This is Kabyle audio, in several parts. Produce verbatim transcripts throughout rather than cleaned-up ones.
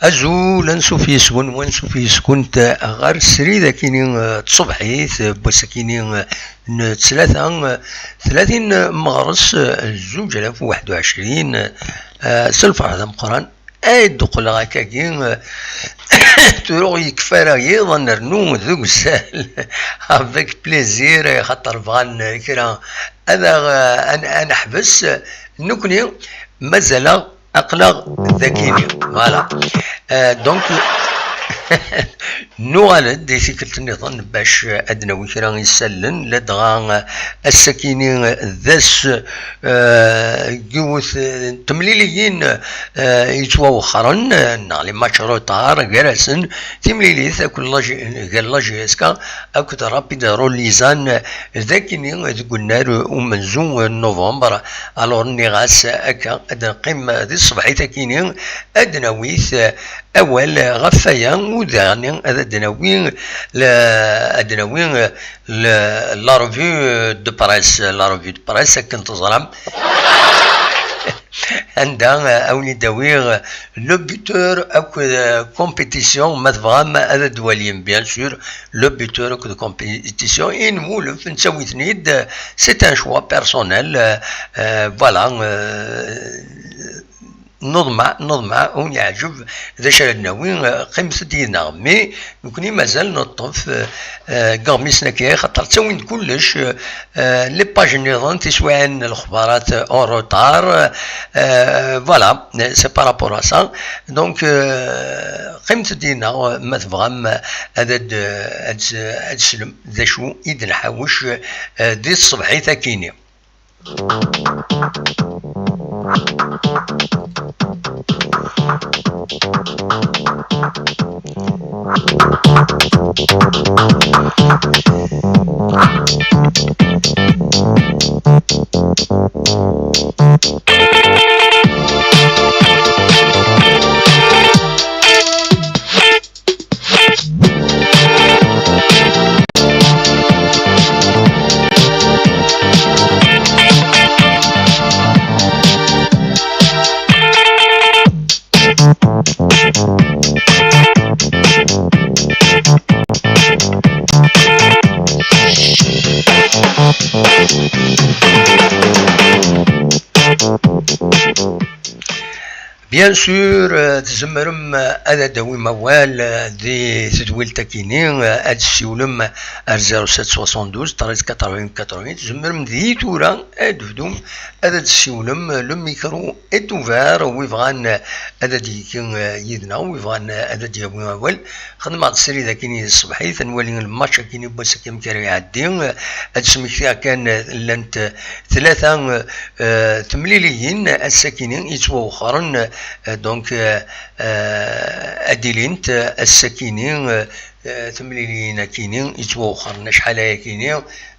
Azul, ansuf yes-wen, wansuf yes-kunt ɣer srid akini, eh, tṣebḥit, eh, n wass akini, eh, n ttlata, eh, tlatin meɣres, eh, zuǧ alaf u waḥed u ɛecrin, eh, s lferḥ d ameqqran ay d-qqleɣ akkagi, eh, turuɣ yekfa ara yiḍ ad nernu deg uzal avec plaisir, eh, xaṭer bɣan kra ad aɣ-, ad, ad neḥbes, eh, nekkni mazal-aɣ aql-aɣ dagini. Voilà. Euh, donc, nuɣal-d i tikkelt nniḍen bac ad d-nawi kra isallen, ladɣa, euh, ass-akini d ass, euh, yiwet, euh, n temliliyin, euh, yettwawexxren, euh, neɣ les matchs retard, gar-asen timlilit akked la J-, gar la J S K akked Rapid Renault Lausanne, d akini deg unnar umenzu n novembre. Alors, nniɣ-as akka, ad neqqim di tṣebḥit akini, ad d-nawi awal ɣef waya, u daɣen ad d-nawi la, ad d-nawi la, la revue de presse, la revue de presse akken teẓram. Anda, euh, awen-id-awiɣ, euh, le buteur akked, euh, compétition, ma tebɣam ad d-twalim, bien sûr, le buteur akked compétition, i nwulef, nettawi-ten-id, euh, c'est un choix personnel, euh, euh, voilà, euh, neḍmeɛ, neḍmeɛ, ur yeɛǧeb d acu ara d-nawi, euh, qqimet-d yid-neɣ. Mais nekkni mazal neṭṭef, euh, euh, deg iɣmisen-agi, xaṭer ttawin-d kullec, euh, euh, les pages nniḍen, tiswiɛin n lexbarat en retard, euh, voilà, c'est par rapport à ça. Donc, euh, qqimet-d yid-neɣ, euh, ma tebɣam, euh, ad, ad, ad, ad teslem d acu i d-nḥawec, euh, di tṣebḥit-agi-ni. Bien sûr, euh, tzemrem, euh, ad d-tawim awal, euh, di tedwilt-agi-ni, euh, ad tessiwlem ar zéro sept soixante-douze treize quatre-vingts quatre-vingts. Tzemrem di tura ad d-tebdum ad d-tessiwlem, euh, le micro est ouvert, wi bɣan, euh, ad d-yekki, euh, yid-neɣ, wi bɣan, euh, ad d-yawi awal. Xedmeɣ-d srid akkin i tṣebḥit, ad nwali lmatch akkin i wass akkin amek ara iɛeddi. Ad d-smektiɣ kan, llant tlata, eh, temliliyin ass-akini yettwawexxren, eh, donc, eh, eh, ad d-ilint ass-akini, eh, temliliyin akini yettwawexxren acḥal ayakini,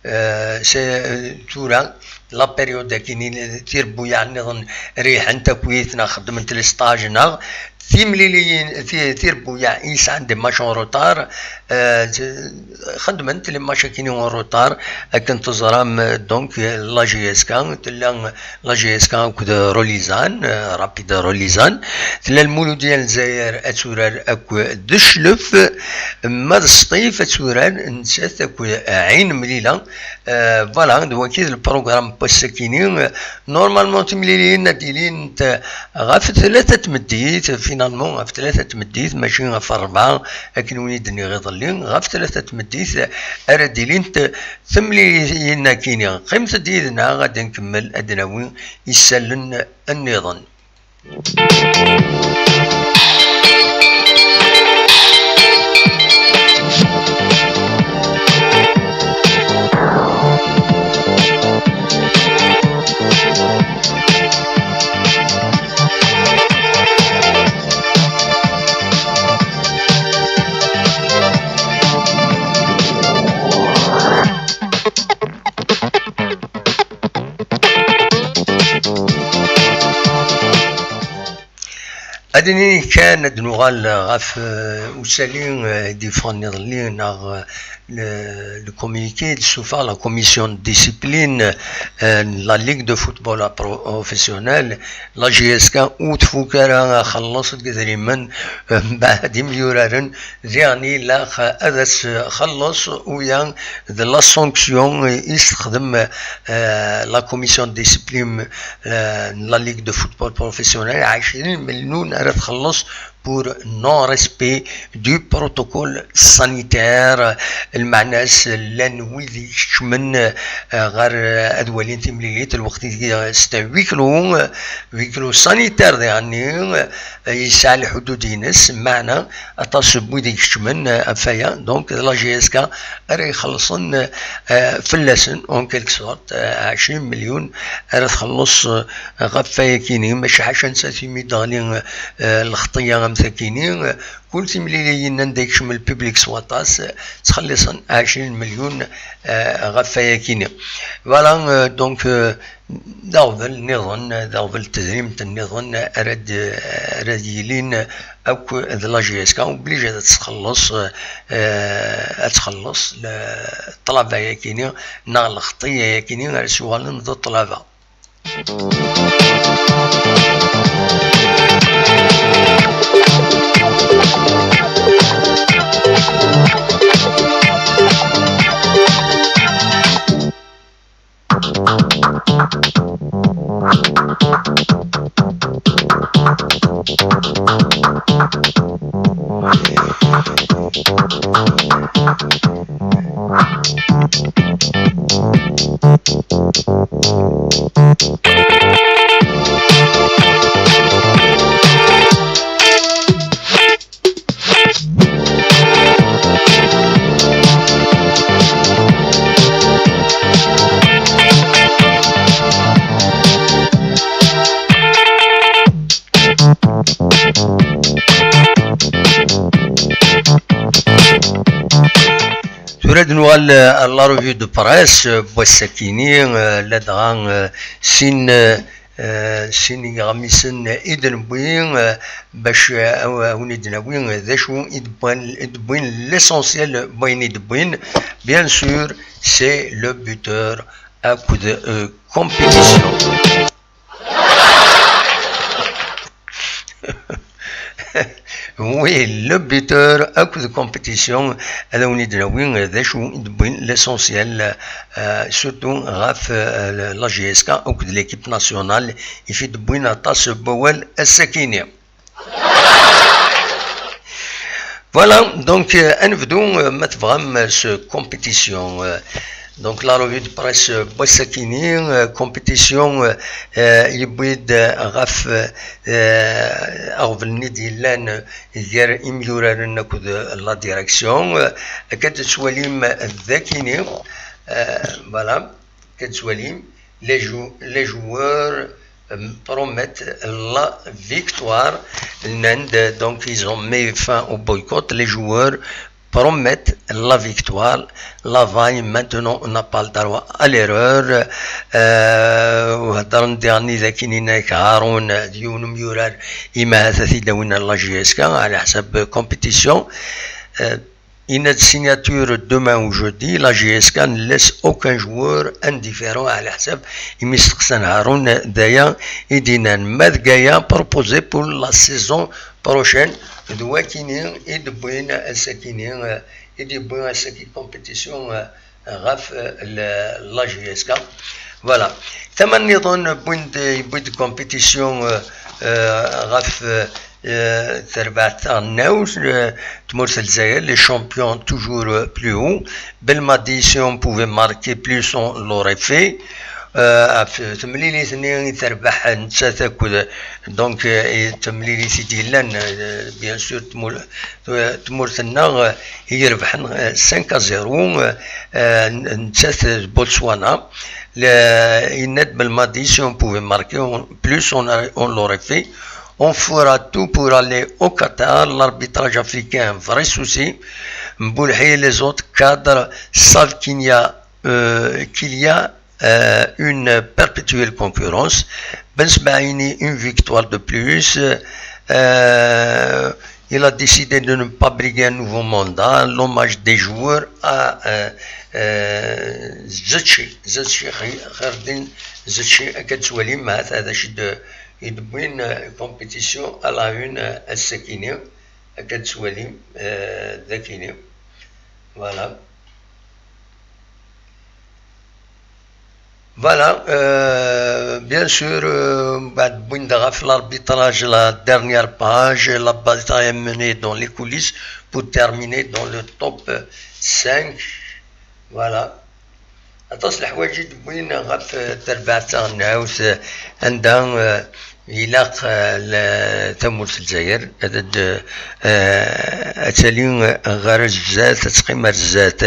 eh, s-, tura la période akini, tirebbuyaɛ nniḍen rihent akkit neɣ xeddment les stages neɣ timliliyin, ti-, tirebbuyaɛ i yesɛan des matchs en retard, euh, t-, xeddment les matchs akini en retard, akken teẓram, euh, donc, euh, la J S K, tella la J S K akked Renault Lausanne, euh, Rapid Renault Lausanne, tella Lmuludya n Lezzayer ad turar akked Cclef, ma d Sṭif ad turar nettat akked Ɛin Mlila. Euh, voilà, d wagi d lprogram n wass-akini. Normalement, timliliyin ad d-ilint ɣef tlata tmeddit, finalement, ɣef tlata tmeddit, mačči ɣef rebɛa, akken win i d-nniɣ iḍelli, ɣef tlata tmeddit ara d-ilint temliliyin-akini. Qqimet-d yid-neɣ, ad nkemmel, ad d-nawi isallen nniḍen. Ad Tinin kan ad nuɣal ɣef, eh, usali, eh, i d-yeffɣen iḍelli, neɣ, eh, le, le communiqué d-tessufeɣ la commission de discipline, eh, n la Ligue de football pro-, professionnel. La J S K ur tfuk ara axelleṣ deg idrimen, eh, mbeɛd imyuraren, diɣen ilaq ad as-xelleṣ uya d la sanction i s-texdem, eh, la commission de discipline, eh, n la Ligue de football professionnel, ɛecrin million ara txelleṣ pour non-respect du protocole sanitaire. Lmeɛna-s, llan wid ikeččmen, eh, ɣer, eh, ad walin timlilit, lweqt i, c'est un huis clos, eh, huis clos sanitaire diɣen, eh, yesɛa lḥudud-ines, meɛna aṭas n wid ikeččmen, eh, ɣef waya. Donc, d la J S K ara ixellṣen, eh, fell-asen, en quelque sorte, eh, ɛecrin million ara txelleṣ, eh, ɣef wayakini, maca ḥaca nettat imi d-teɣli, eh, lxeṭṭya am takini, eh, kul timliliyin anda yekcem lpiblik s waṭas, eh, ttxelliṣen ɛecrin million, eh, ɣef wayakini. Voilà, eh, donc, eh, d aɣbel nniḍen, d aɣbel n tedrimt nniḍen ara d-, ara d-yilin akk d la J S K, obligé ad txelleṣ, eh, ad txelleṣ le-, ṭṭlaba-yakini neɣ lxeṭṭya-yakini ara s-yuɣalen d ṭṭlaba. Tura ad nuɣal, eh, ar la revue de presse, eh, n wass-akini, eh, ladɣa, eh, sin, eh, eh, sin iɣmisen i d-newwi, eh, bac, eh, aw-, awen-id-nawi, eh, d acu i d-wwin, i d-wwin, l'essentiel n wayen i d-wwin. Bien sûr, c'est le buteur akked, eh, compétition. Oui, le buteur akked compétition, ad awen-id-nawi d acu i d-wwin l'essentiel, euh, surtout ɣef, euh, la J S K akked l'équipe nationale, i fi d-wwin aṭas n wawal ass-akini. Voilà, donc, euh, ad nebdu, euh, ma tebɣam, euh, s compétition, euh, donc la revue de presse, euh, n wass-akini, euh, compétition, euh, euh, yewwi-d, euh, ɣef, euh, aɣbel-nni d-yellan, euh, gar imyuraren akked, euh, la direction, euh, akka d-tettwalim, euh, d akini, euh, voilà. Tettwalim, les jou-, les joueurs, euh, promettent la victoire. Nnan-d, donc, ils ont mis fin au boycott. Les joueurs promettent la victoire. La vaille, maintenant, on n'a pas le droit à l'erreur. Euh, وهضرن ديغني ذاكينينا كهارون، ديون ميورار، إما هذا في داوينا la J S K على حسب compétition. Euh, Une signature demain ou jeudi, la J S K ne laisse aucun joueur indifférent على حسب imi steqsan Haroun, d aya i d-nnan. Ma d gaya proposé pour la saison prochaine, d wakini i d-wwin ass-akini, eh, i d-yewwi ass-agi compétition, eh, ɣef, eh, la, la J S K. Voilà. Tama nniḍen wwin-d, yewwi-d compétition, eh, eh, ɣef, eh, Eh, terbaɛt taɣelnawt, eh, tmurt n Lezzayer, les champions toujours, eh, plus haut. Belmadi, si on pouvait marquer plus, on l'aurait fait. Eh, ɣef temlilit-nni i terbeḥ nettat akked, donc, eh, i temlilit i d-yellan, eh, bien sûr, tmur-, eh, tmurt-nneɣ, eh, i irebḥen, eh, cinq à zéro, eh, eh, nettat d Botswana. Le, yenna-d Belmadi, si on pouvait marquer, on, plus, on a, on l'aurait fait. On fera tout pour aller au Qatar. L'arbitrage africain, un vrai souci. Mboulhi et les autres cadres savent qu'il y a, euh, qu'il y a, euh, une perpétuelle concurrence. Ben Sbaini, une victoire de plus. Euh, il a décidé de ne pas briguer un nouveau mandat. L'hommage des joueurs à euh, euh, Zetchi, Zetchi Kherdin, Zetchi Akatsualim, هذا شي de يدبوين compétition à la une السكيني. Akatsualim, Dakini. Voilà. Voilà, euh, bien sûr, euh, بعد وين دغا في l'arbitrage, la dernière page, la bataille est menée dans les coulisses pour terminer dans le top cinq. Voilà. Aṭas leḥwayeǧ i d-wwin ɣef terbaɛt taɣelnawt, anda, euh, ilaq, euh, la, tamurt n Lezzayer ad, ad, euh, ad tali ɣer zdat, ad teqqim ar zdat.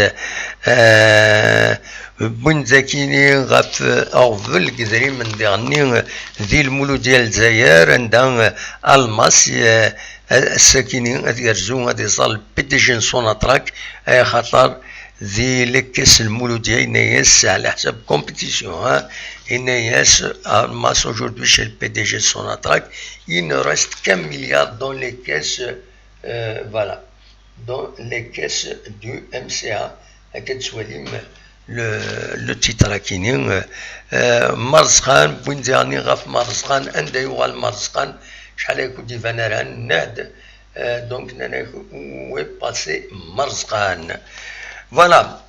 Euh, wwin-d akini ɣef, euh, aɣbel deg idrimen diɣenni, euh, di Lmuludya n Lezzayer, anda, euh, Almas, euh, ass-akini ad yerzu, ad iẓer le P D G n Sonatrach, ay axaṭer di lekkas n Lmuludya, yenna-yas, ɛla ḥsab compétition, hein, yenna-yas, Almas aujourd'hui chez le P D G de Sonatrach, il ne reste qu'un milliard dans les caisses, euh, voilà, dans les caisses du M C A. Akka tettwalim le, le titre akini, euh, Marezqan, wwin diɣenni ɣef Marezqan, anda yuɣal Marezqan, cḥal ay kud-iban ara nehd, euh, donc, nnan-ak, où est passé Marezqan. Voilà.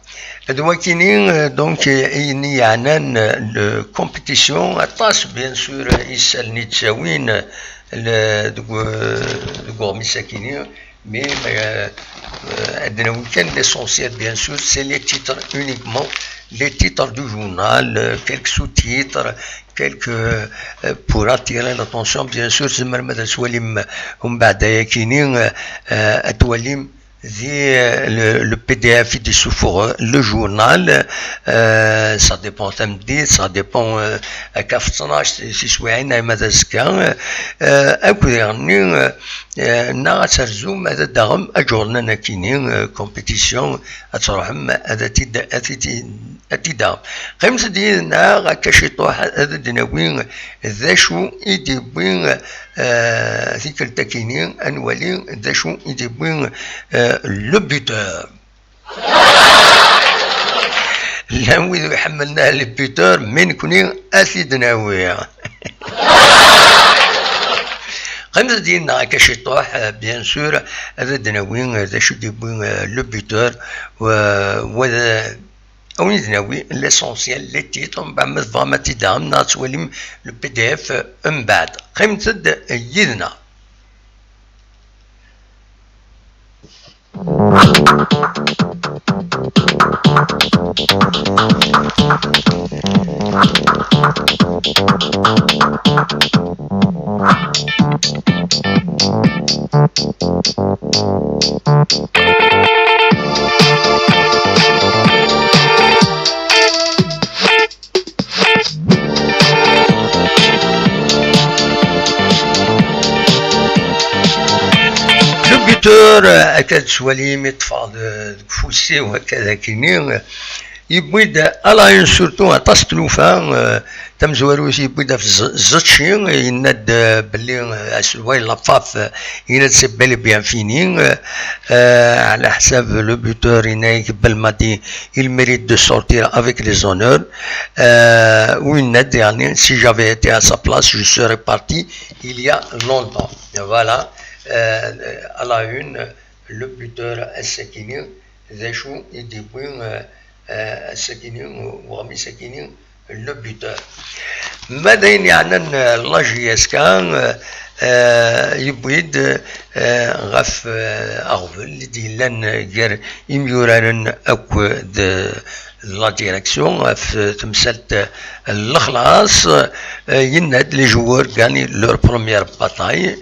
D wakini, euh, donc, euh, ayen i yeɛnan, euh, le compétition, aṭas, bien sûr, euh, isallen i d-ttawin, euh, le, deg, euh, deg uɣmis akini, mais, euh, euh, ad nawi kan l'essentiel, bien sûr, c'est les titres uniquement, les titres du journal, euh, quelques sous-titres, quelques, euh, pour attirer l'attention, bien sûr, tzemrem ad twalim, euh, umbeɛd ayakini, euh, euh, ad twalim di, euh, le, le P D F i d-isuffeɣ le journal, euh, ça dépend tameddit, ça dépend, euh, akka ɣef ttnac tiswiɛin arma d azekka, euh, akk diɣenni, euh, euh, neɣ ad terzum ad d-taɣem aǧurnan akini, euh, compétition, ad truḥem ad t-id-, ad t-id-, ad t-id-taɣem. Qqimet-d yid-neɣ akka ciṭuḥ, ad d-nawi d acu i d-yewwi, euh, tikkelt akini, ad nwali d acu i d-yewwi, euh, le buteur. Llan wid ur iḥemmlen ara le buteur, mais nekni ad t-id-nawi. Qqimet-d yid-neɣ akka ciṭuḥ, euh, bien sûr, ad d-nawi, euh, d acu i d-yewwi, euh, le buteur, wa, wa d, a win i d-nawi l'essentiel, les titres, mbeɛd ma tebɣam ad t-id-taɣem neɣ ad twalim le P D F, euh, mbeɛd. Qqimet-d yid-neɣ. Le buteur, euh, akka d-tettwalim, yeṭṭef-aɣ-d, euh, deg ufus-iw, akka d akini, euh, yewwi-d à la une surtout aṭas n tlufa, euh, tamezwarut yewwi-d ɣef Z-, Zetchi, yenna-d, euh, belli, euh, aselway Lafaf, euh, yenna-d c'est bel et bien fini, euh, euh, ɛla ḥsab le buteur, yenna-ak Belmadi, il mérite de sortir avec les honneurs. Euh, u yenna-d, yeɛni, si j'avais été à sa place, je serais parti il y a longtemps. Voilà, euh, à la une, le buteur ass-akini, d acu i d-yewwi, euh, euh, ass-akini, uɣmis-akini, le buteur. Ma d ayen yeɛnan, euh, la J S K, euh, euh, yewwi-d, euh, ɣef, euh, aɣbel i d-yellan gar imyuraren akk d la direction ɣef temsalt n lexlaṣ, euh, yenna-d les joueurs gagnent leur première bataille,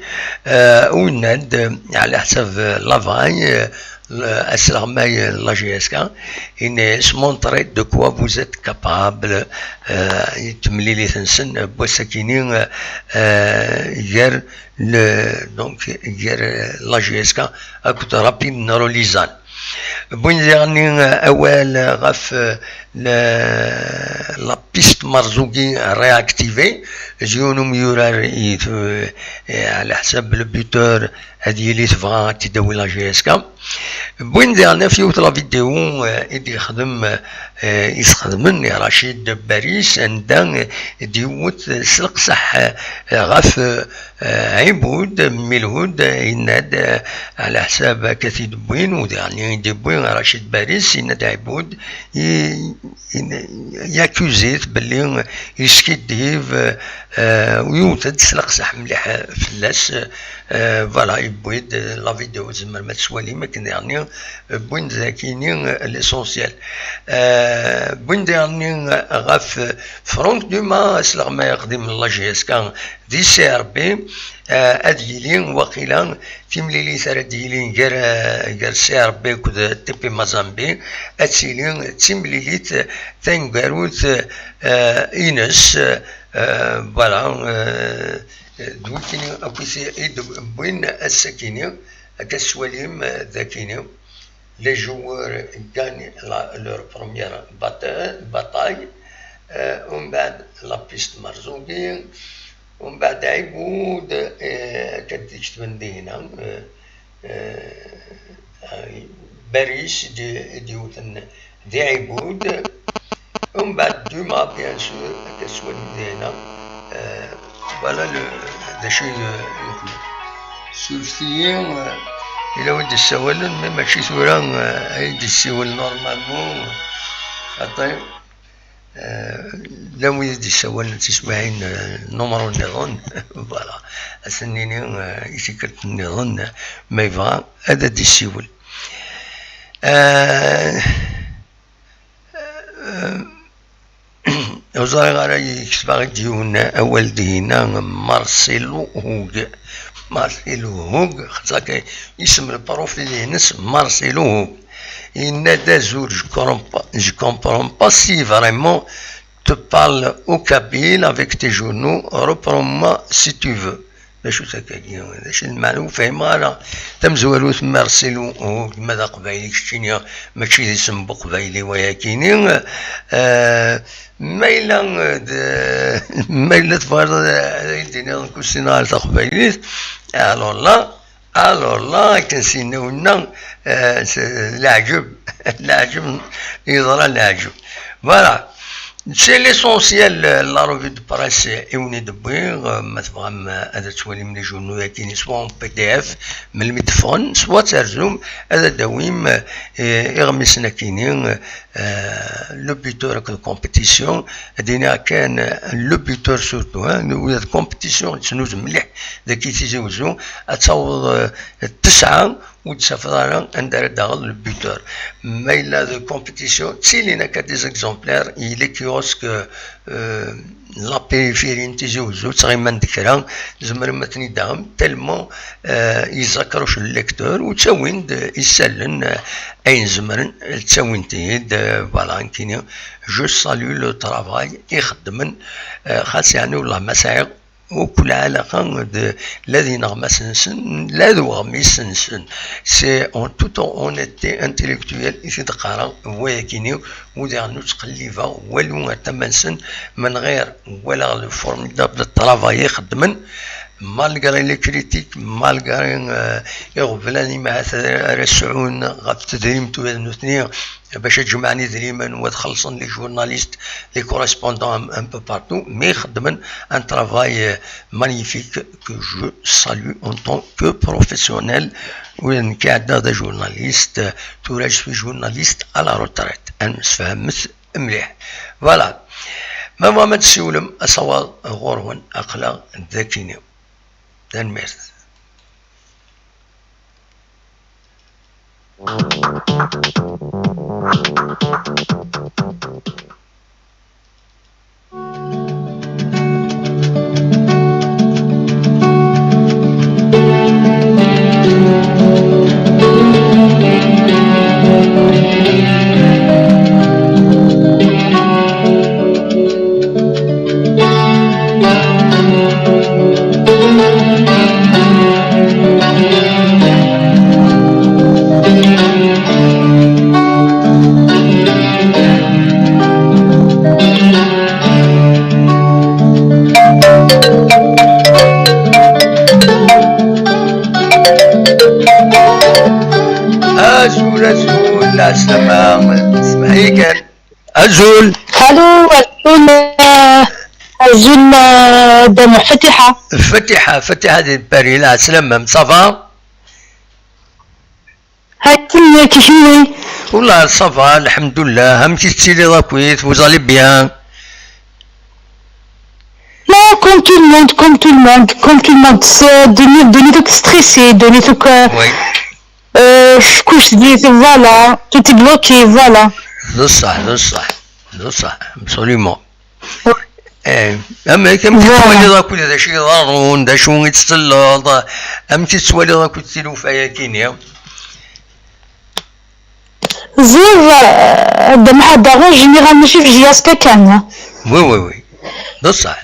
euh, u yenna-d, euh, ɛla ḥsab Lavaye, euh, asleɣmay n la J S K, yenna-yas montrez de quoi vous êtes capable, euh, i temlilit-nsen n wass-akini, euh, gar le, donc, gar, euh, la J S K akked Rapid n Rulizan. Wwin diɣenni, euh, awal ɣef, euh, le, la piste Marzougui réactivée, d yiwen umyurar i t-, eh, ɛla ḥsab le buteur ad yili tebɣa ad t-id-tawi la J S K. Wwin diɣen ɣef yiwet la vidéo, eh, i d-yexdem, eh, i sxedmen i Rachid Baris, anda, eh, d-yewwet s leqseḥ, eh, ɣef, eh, Ɛibud, Milhud, eh, yenna-d, eh, ɛla ḥsab akka t-id-wwin, u diɣen i d-yewwi Rachid Baris, yenna-d Ɛibud, i, i, yakuzi-t belli yeskiddib, eh, u yewwet-d s leqseḥ mliḥ fell-as. Eh, voilà, yewwi-d la vidéo, tzemrem ad teswalim akken diɣen wwin-d dakini, eh, l'essentiel. Eh, wwin-d diɣen ɣef Franck Dumas, asleɣmay aqdim n la J S K di C R B, eh, ad yili waqila timlilit ara d-yilin gar, eh, gar C R B akked T P Mazembe, ad tili d timlilit taneggarut, eh, ines, eh, voilà, eh, d wikini akk i t-, i d-wwin ass-akini, akka tettwalim, eh, dakini. Les joueurs gagnent la, leur première bata-, bataille. Euh, umbeɛd la piste Marzougui. Umbeɛd Ɛibud, euh, akka d-iketben dinna, euh, euh, Baris d-, d-yewten di Ɛibud. Umbeɛd Dumas, bien sûr, akka s-, euh, voilà le, d acu i, euh, yuqmen. Surfet-iyi, euh, yella wi d-issawalen, mais mačči tura, euh, ay d-yessiwel normalement. Xaṭi, euh, llan wid i d-issawalen tiswiɛin, euh, numru nniḍen. Voilà. Ad sen-nini, euh, i tikkelt nniḍen, ma yebɣa ad d-yessiwel. Euh, Ur ẓriɣ ara, ketbeɣ-d yiwen awal dihinna, Marcelo Hug. Marcelo Hug, xaṭer akka isem n profil-ines Marcelo Hug. Yenna-d azul, je comprends pas, je comprends pas si vraiment tu parles au kabyle avec tes journaux, reprends-moi si tu veux. D acu-t akkagi? D acu d lmeɛna? Ur fhimeɣ ara. Tamezwarut, Marcelo, oh, ma d aqbayli keččini, mačči d isem n uqbayli wayakini. Eh, ma yella d, ma yella tebɣiḍ ad, ad yi-d-tiniḍ nekk ur ssineɣ ara taqbaylit, alors là, alors là, akken s-yenna winna, eh, s-, leɛǧeb, leɛǧeb, yeḍra leɛǧeb. Voilà. C'est l'essentiel, euh, la revue de presse, euh, i wen-id-wwiɣ, euh, ma tebɣam, euh, ad twalim les journaux-agi, soit en P D F, melmi d-ffɣen, soit terzum, ad d-tawim, euh, iɣmisen-agi-ni, euh, le buteur akked compétition, ad iniɣ kan, euh, le buteur surtout, hein, wid compétition, yettnuz mliḥ dagi Tizi Wezzu, ad taweḍ, euh, tesɛa, ur d-tafeḍ ara anda ara d-taɣeḍ le buteur. Ma yella de compétition, ttilin akka des exemplaires, yella kiosque, euh, la périphérie n Tizi Wezzu, ttɣiman-d kra, tzemrem ad ten-id-taɣem, tellement, euh, yeẓẓa kruc n lecteur, u ttawin-d isallen, euh, ayen zemren, ttawin-t-id, euh, voilà, nekkini, je salue le travail i xeddmen, euh, xas yeɛni wellah ma sɛiɣ akk lɛalaqa d, la d ineɣmasen-nsen, la d weɣmis-nsen. C'est en toute honnêteté intellectuelle i t-id-qqareɣ, wayakini, u diɣen ur ttqellibeɣ walu ar tama-nsen, menɣir walaɣ le formidable travail i xeddmen, malgré les critiques, malgré, euh, iɣeblan i ma ahat ara sɛun ɣef tedrimt ula d nutni, bac ad jemɛen idrimen u ad xellṣen les journalistes, les correspondants un, un peu partout, mais xeddmen un travail, euh, magnifique que je salue en tant que professionnel. Ula d nekk ɛeddaɣ d ajournaliste, euh, tura je suis journaliste à la retraite. Ad nemsefhamet mliḥ. Voilà. Ma tebɣam ad tessiwlem, asawaḍ ɣur-wen, aql-aɣ d akini. Tanemmirt. Azul. Allô, azul, euh, azul, euh, Dame Fatiha. Fatiha, Fatiha di Paris, la, salam, ça va? Hakim, kif i? Wallah, ça va, alhamdoulilah. Amek i tettiliḍ akkit, vous allez bien? Non, comme tout le monde, comme tout le monde, comme tout le monde. C'est, duni, duni, tout stressé, duni, tout, euh, oui. Euh, je couche vite, voilà, tout est bloqué, voilà. D ṣṣeḥ, d ṣṣeḥ, d ṣṣeḥ, absolument. Eh, amek, amek i tettwaliḍ akk d acu iḍerrun, d acu i tettleḍ, amek i tettwaliḍ akk tilufa-agi-nni? Ẓriɣ, eh, Dda Mḥader, général mačči f J S K kan. Oui, oui, oui. D ṣṣeḥ.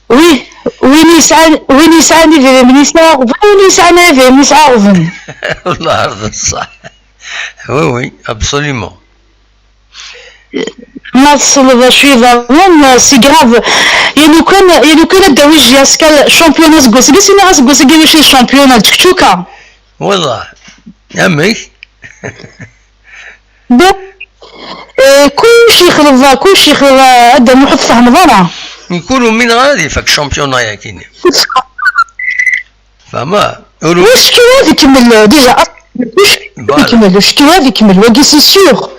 Oui, win yesɛan, win yesɛan idrimen yesɛa aɣbel, win yesɛan idrimen yesɛa aɣbel. Wallah, d ṣṣeḥ. Oui, oui, absolument. Ma tesleḍ acu yeḍran, c'est grave. Yalukan, yalukan ad d-tawi J S K championnat aseggas-agi, sini aseggas-agi mačči d championnat, d tčekčuka. Wallah, amek? Bon, euh, kullec yexleḍ, kullec yexleḍ, a Dda Muḥ, ur tfehmeḍ ara. Mkul umi nɣa ad ifak championnat-agi-nni. Fehmeḍ? Ur... Ucekkiw ad ikemmel, déjà, ucekkiw ad ikemmel, ucekkiw ad ikemmel, wagi c'est sûr.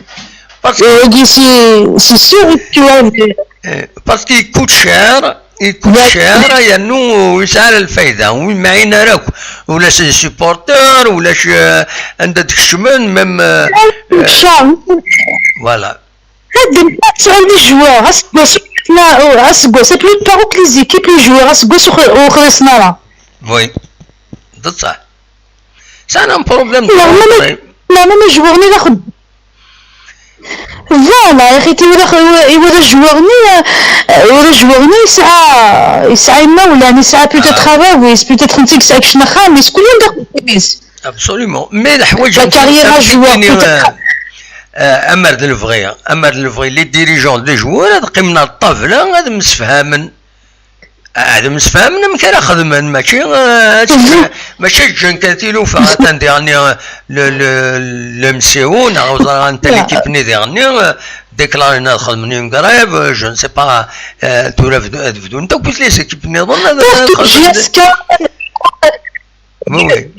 Parce que... Euh, wagi c'est, c'est sûr, ucekkiw ad... Eh, parce que il coûte cher, il coûte cher, yernu ur yesɛi ara lfayda, ur yemɛin ara akk, ulac les supporters, ulac, euh, anda d-kecmen, même, euh, euh, voilà. Ad tesɛu les joueurs, aseggas, aseggas, la plupart akk les équipes, les joueurs, aseggas ur xlisen ara. Oui, d ṣṣeḥ. C'est un problème de... Même les joueurs-nni d axeddam. Voilà, ya xi, iwala, iwala joueur-nni, euh, iwala joueur-nni yesɛa, yesɛa imawlan, yesɛa peut-être arraw-is, peut-être netta yesɛa kečč n axxam-is, kul yiwen d axeddam-is. Absolument. Mais leḥwayeǧ... La carrière à joueur, peut-être. Euh, amer d lebɣi, amer d lebɣi, les dirigeants, les joueurs, ad qqimen ar ṭṭabla, ad msefhamen. Ad msefhamen amek ara xedmen, mačči, euh, ad, mačči ad ǧǧen kan tilufa, atan diɣenni, euh, le, le, le M C O, neɣ ur ẓriɣ anta l'équipe-nni diɣenni, euh, déclaren ad xedmen une grève, euh, je ne sais pas, euh, tura bdu-, ad bdun akk les équipes-nniḍen, ad, ad xedmen. J S K. Oui, oui.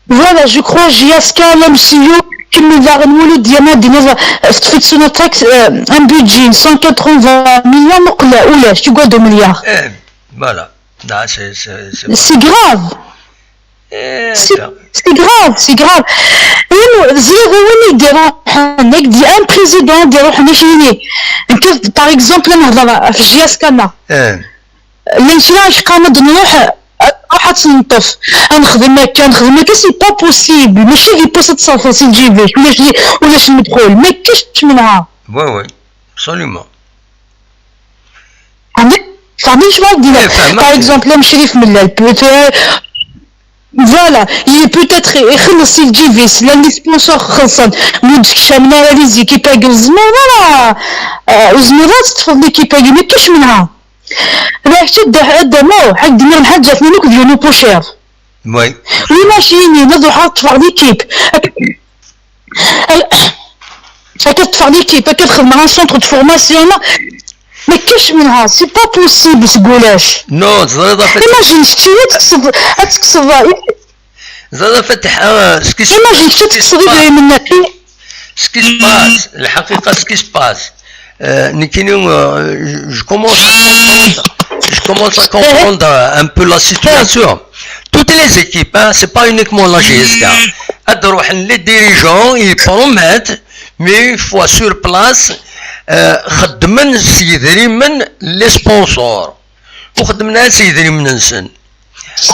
Voilà, je crois, J S K, l'M C U, kemmel daɣen Mulud Yamadi, teṭṭef-d son attaque, euh, un budget cent quatre-vingts millions, meqqel ulac, tu vois, deux milliards. Eh, voilà. Là, c'est, c'est, c'est... C'est grave. Eh, c'est, c'est grave, c'est grave. Et nous, ẓriɣ win i d-iruḥen, nekk d un président d-iruḥen, ak-yini. Nekk, par exemple, ad nehḍer ɣef J S K-nneɣ. Eh. Llan kra i yeqqaren ad nruḥ, ad nruḥ ad tt-neṭṭef. Ad nexdem akka, ad nexdem akka, c'est pas possible. Mačči d ipus ad tṣerfeḍ si lǧib-ik, ulac, ulac lmedxul. Ma kkac menha. Oui, oui, absolument. Tfehmeḍ? Tfehmeḍ acu ara d-iniɣ? Eh, fehmeɣ. Par exemple, am Crif Mellal, peut-être, voilà, il peut-être ixelleṣ si lǧib-is, llan les sponsors xellṣen, ma ur d-keččmen ara les équipes-agi, ur tezmireḍ ara, euh, ur tezmireḍ ara ad teṭṭfeḍ l'équipe-agi, ma kkac menha. Rah kečč a Dda, a Dda Muḥ, ad d-iniɣ lḥaǧa, atnan akk d yiwen upuciṛ. Oui. Win ak-yinin ad ruḥeɣ ad ṭṭfeɣ l'équipe. Akka ad ṭṭfeɣ l'équipe, akka ad xedmeɣ un centre de formation. Ma kkac menha, c'est pas possible seg ulac. Non, teẓriḍ a Fatiḥa. Imagine kečč ad tekkseḍ, ad tekkseḍ. Teẓriḍ a Fatiḥa, ce qui se... Imagine kečč ad tekkseḍ idrimen-agi. Ce qui se passe, lḥaqiqa, ce qui se passe, euh, nekkini, euh, je, je commence à comprendre, je commence à comprendre, euh, un peu la situation. Toutes les équipes, hein, c'est pas uniquement la J S K. Ad ruḥen les dirigeants, ils promettent, mais une fois sur place, euh, xeddmen s yidrimen les sponsors. Ur xeddmen ara s yidrimen-nsen.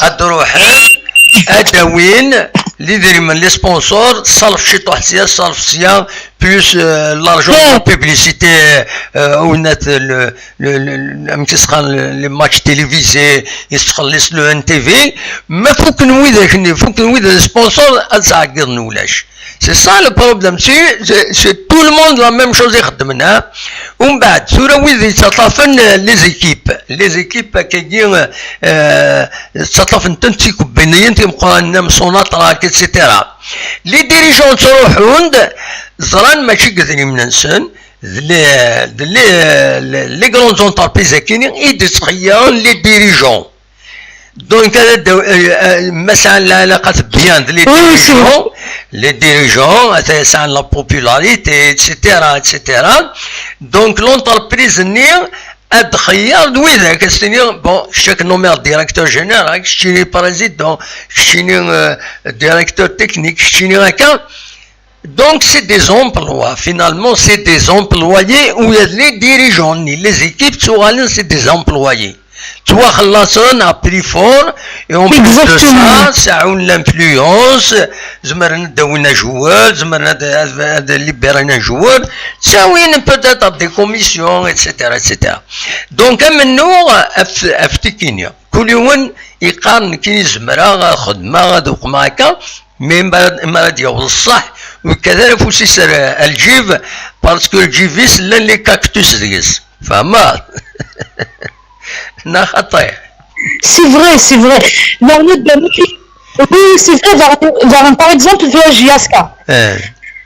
Ad ruḥen, ad awin lidrimen, les sponsors, ṣṣerf ciṭuḥ sya, ṣṣerf sya, plus, euh, l'argent de la publicité, euh, ou net, le, le, le, le, amek i s-qqaren, le, les matchs télévisés, yettxelliṣ le N T V, ma fukken widak-nni, fukken wid les sponsors, ad sɛeggiḍen ulac. C'est ça le problème. C'est, c'est, c'est tout le monde la même chose ixeddmen, hein. Umbeɛd, tura wid yettaṭṭafen, euh, les équipes. Les équipes, akkagi, euh, euh, ttaṭṭafen-tent tikubbaniyin timeqqranin am Sonatrach, et cetera. Les dirigeants ttruḥun-d, Ẓran mačči deg idrimen-nsen, d les, d les, les grandes entreprises-agi i d-ttxeyyaren les dirigeants. Donc, ad d-, euh, euh, ma sɛan lɛalaqa bien d les dirigeants, les dirigeants, ata sɛan la popularité, et cetera, et cetera. Donc, l'entreprise-nni ad d-xeyyer d widak, ad s-tini, bon, kečč ad k-nommer directeur général, keččini président, keččini, euh, directeur technique, keččini akka. Donc, c'est des emplois. Finalement, c'est des employés ou il y a les dirigeants, les équipes, c'est des employés. Ttwaxellaṣen à prix fort, et en plus de ça, sɛun l'influence, zemren ad d-awin ajewwad, zemren ad, ad, ad libérin ajewwad, ttawin peut-être des commissions, et cetera, et cetera. Donc, amennuɣ af, af tikini. Kul yiwen iqqar nekkini zemreɣ ad xedmeɣ, ad uqmeɣ akka, mais mi ara, mi ara d-yaweḍ ṣṣeḥ, ur yekkat ara afus-is ar, ar lǧib, parce que lǧib-is llan les cactus deg-s. Tfehmeḍ? Neɣ xaṭi? C'est vrai, c'est vrai. Nerna ddaw-, oui, c'est vrai, daɣen, daɣen, par exemple, fi J S K. Eh.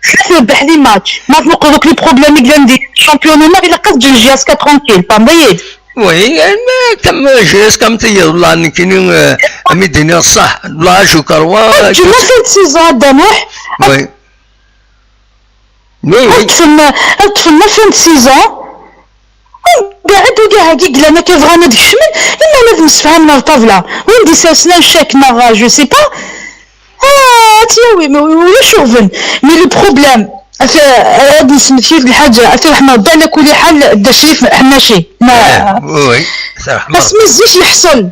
Ḥafi rebbeḥ les matchs. Ma tmuqleḍ akk les problèmes i yellan di championnat, ilaq ad ǧǧen J S K tranquille, tfehmeḍ-iyi-d? Oui, eh, mais comme, euh, J S K am tigi, wallah, nekkini, euh, ami d-iniɣ ṣṣeḥ, wallah, je crois. Ad ǧǧen la fin de saison, a Dda Muḥ. Oui. Oui, oui. Ad ṭṭfen, ad ṭṭfen la fin de saison. Mbeɛd ugaha-agi yellan akka bɣan ad kecmen, iman ad msefhamen ar ṭṭabla. Win d-isersen un chèque neɣ, je sais pas, ah, ad tt-yawi, ma ulac uɣbel. Mais le problème, at-, ad nesmet yiwet lḥaǧa, at Ṛeḥma Rebbi, ala kulli ḥal, Dda Crif Ḥennaci. Ma, eh, oui, oui. Asmi zik yeḥṣel.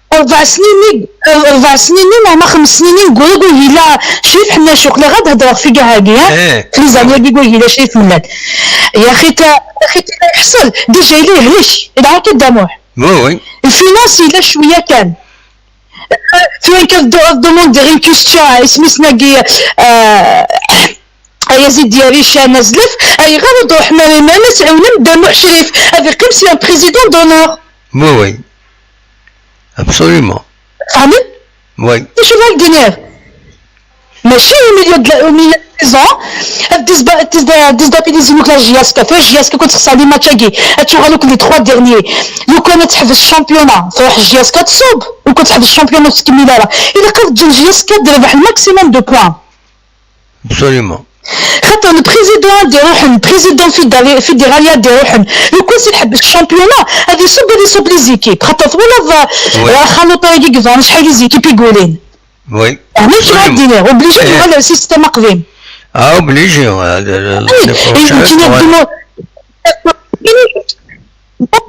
Rebɛa snin, rebɛa snin neɣ ma xems snin i neggul, ur yella Crif Ḥennaci, uqlaɣ ad hedreɣ fi gah-agi, ha? Eh. Fi les années-agi ur yella Crif Mellal. Ya xi ta, ya xi ta, yeḥṣel. Déjà yella yehlek, yedɛa-k a Dda Muḥ. Oui, oui. Lfinance yella cwiya kan. Tura kan ad d-, ad d-demandiɣ une question, isem-is nagi, euh, Ayazid Yarican Azlef, ayɣer ur d-ruḥem ara iman ad tɛiwnem Dda Muḥ Crif ad iqqim si un président d'honneur? Oui, oui. Absolument. Tfehmem? Oui. D acu ara k-d-iniɣ? Mačči au milieu de la, au milieu de la saison, ad disba-, ad disda-, ad disdabilizin akk la J S K. Tura J S K kan texṣer les matchs-agi, ad tuɣal akk les trois derniers. Lukan ad teḥbes championnat, truḥ J S K ad tṣub. Lukan teḥbes championnat ur tettkemmil ara. Ilaq ad ǧǧen J S K ad d-terbeḥ le maximum de points. Absolument. Xaṭer le président ad d-iruḥen, président fédéral, fédéral ad d-iruḥen. Lukan si tḥebbes championnat, ad iṣub, ad iṣub les équipes. Xaṭer twalaḍ, oui, eh, xaluṭ-agi yeḍran, acḥal les équipes i yulin. Oui. Yeɛni acu ara d-iniɣ, obligé ad yuɣal ar système aqdim. Ah, obligé, ouais, le, le, l'année prochaine, ouais.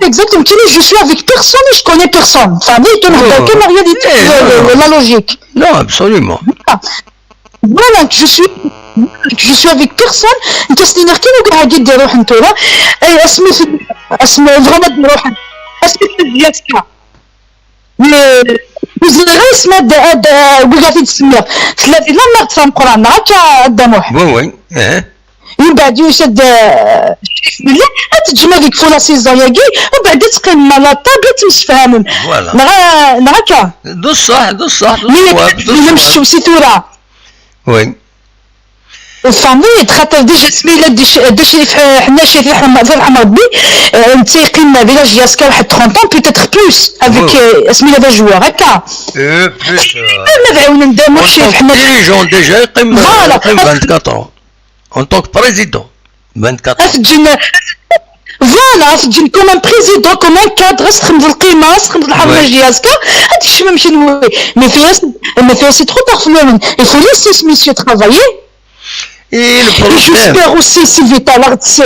Exactement, je suis avec personne et je connais personne. Enfin, mais tu n'as aucune réalité, le, le, la logique. Non, absolument. Voilà, je suis, je suis avec personne. Nekk ad s-iniɣ kan ugaha ad d-iruḥen tura. Ay, asmi, asmi bɣan ad d-ruḥen. Asmi d-yas kra. Ur ẓriɣ ara asmi ad, ad, ad, wiyaḍ i d-semmiɣ. Tella di la merde tameqqrant, neɣ akka a Dda Muḥ? Oui, oui, eh. Mbeɛd yusa-d, eh, Crif Mellal, ad teǧǧem ad ikfu la saison-agi, mbeɛd ad teqqimem à la table, ad temsefhamem. Voilà. Neɣ, neɣ akka? D ṣṣeḥ, d ṣṣeḥ, d ṣṣwab, d ṣṣwab. Tfehmeḍ-iyi-d, xaṭer déjà asmi yella Dda Crif Ḥennaci, ad t-yerḥem Rebbi, eh, netta yeqqim di la J S K waḥed trente ans, peut-être plus, avec, euh, asmi yella d ajewwar, akka. Eh, plus, euh, ma ad ɛiwnen Dda Muḥ Crif Ḥennaci. Dirigeant déjà, yeqqim, euh, yeqqim vingt-quatre ans. En tant que président, vingt-quatre ans. Ad t-ǧǧen, voilà, ad t-ǧǧen comme un président, comme un cadre, ad s-texdem lqima, ad s-texdem lḥerma, J S K, ad tkecmem kenwi. Mais tura, mais tura c'est trop tard fell-awen. Il faut laisser ce monsieur travailler. Et j'espère aussi, c'est vital, ad tt-,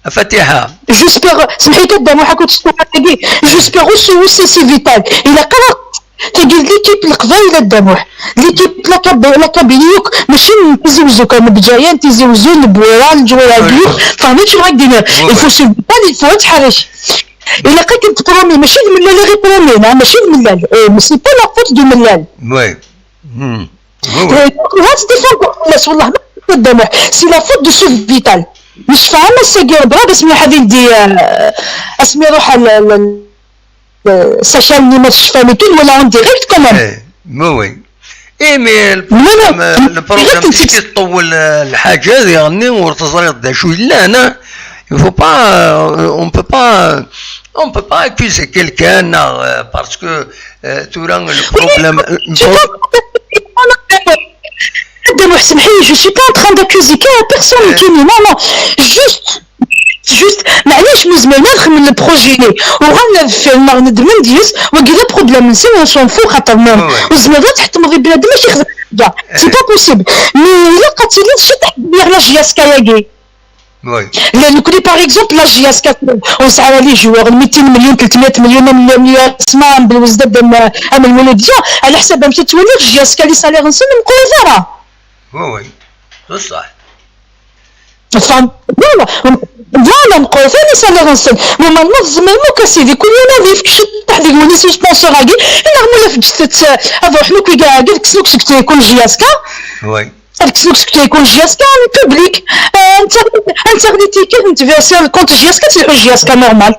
Fatiḥa. J'espère, semḥ-iyi a Dda Muḥ, ad k-id-sṭuqeɣ tagi. J'espère aussi, aussi, c'est vital. Ilaq ara Tagi d l'équipe n Leqbayel a Dda Muḥ. L'équipe n la Kabylie, la Kabylie yakk, mačči n Tizi Wezzu kan, n Bgayet, n Tizi Wezzu, n Bwira, n Leǧwayeh-agi yakk. Tfehmeḍ acu ara k-d-iniɣ? Il faut se battre, il faut ad tḥerrek. Ilaq akken tpromi, mačči d Mellal i ɣ-ipromin, ah, mačči d Mellal. Euh, c'est pas la faute de Mellal. Oui. Euh, ur tt-défendeɣ fell-as, wallah, mačči d Dda Muḥ. C'est la faute de ce vital. Msefham ass-agi, bravo, asmi ḥad ildi, euh, asmi iruḥ al, al, al, euh, s akal-nni ma tecfam et tout, nwala en direct quand même. Eh, mais oui. Eh, mais le problème, le problème, c'est que تطول الحاجة هذه، يعني، ور تزريض دا شو إلا أنا. Il faut pas, euh, on peut pas, on peut pas accuser quelqu'un, euh, parce que, euh, tu as le problème, euh, Madame, سمحي لي, je suis pas en train d'accuser personne, كيني, non, non, juste, juste, معليش, مزمرنا نخمم le projet لي وغنفير نغ ندمن ديس وقيلا problème نسي, on s'en fout, خاطر ما وزمرنا تحطم غير بنادم ماشي يخدم حاجه, c'est pas possible. Mais الا قتلت شي تحت بيها لا جي اس كا ياكي. لان كوني par exemple la J S K, on سعى les joueurs ميتين مليون, ثلاثمية مليون, مليون اسماء بالوزداد ام المولوديه, على حساب ما تتولي جي اس كا لي سالير نسن مقوزره. Oui, oui, بصح. فهمت؟ Voilà, voilà, نقول ثاني سالير نسن. Normalement الزمالك اسيدي كل يوم هذا يفك شي تحت ديك ولي سو سبونسور هاكي, الا غمولا فجتت هذا وحنا كي كاع هاكي سلوك سكتي يكون جي اس كا. Oui. هذاك السلوك سكتي يكون جي اس كا بوبليك. انت انت غادي تيكي انت فيرسي الكونت جي اس كا, تلحو جي اس كا normal.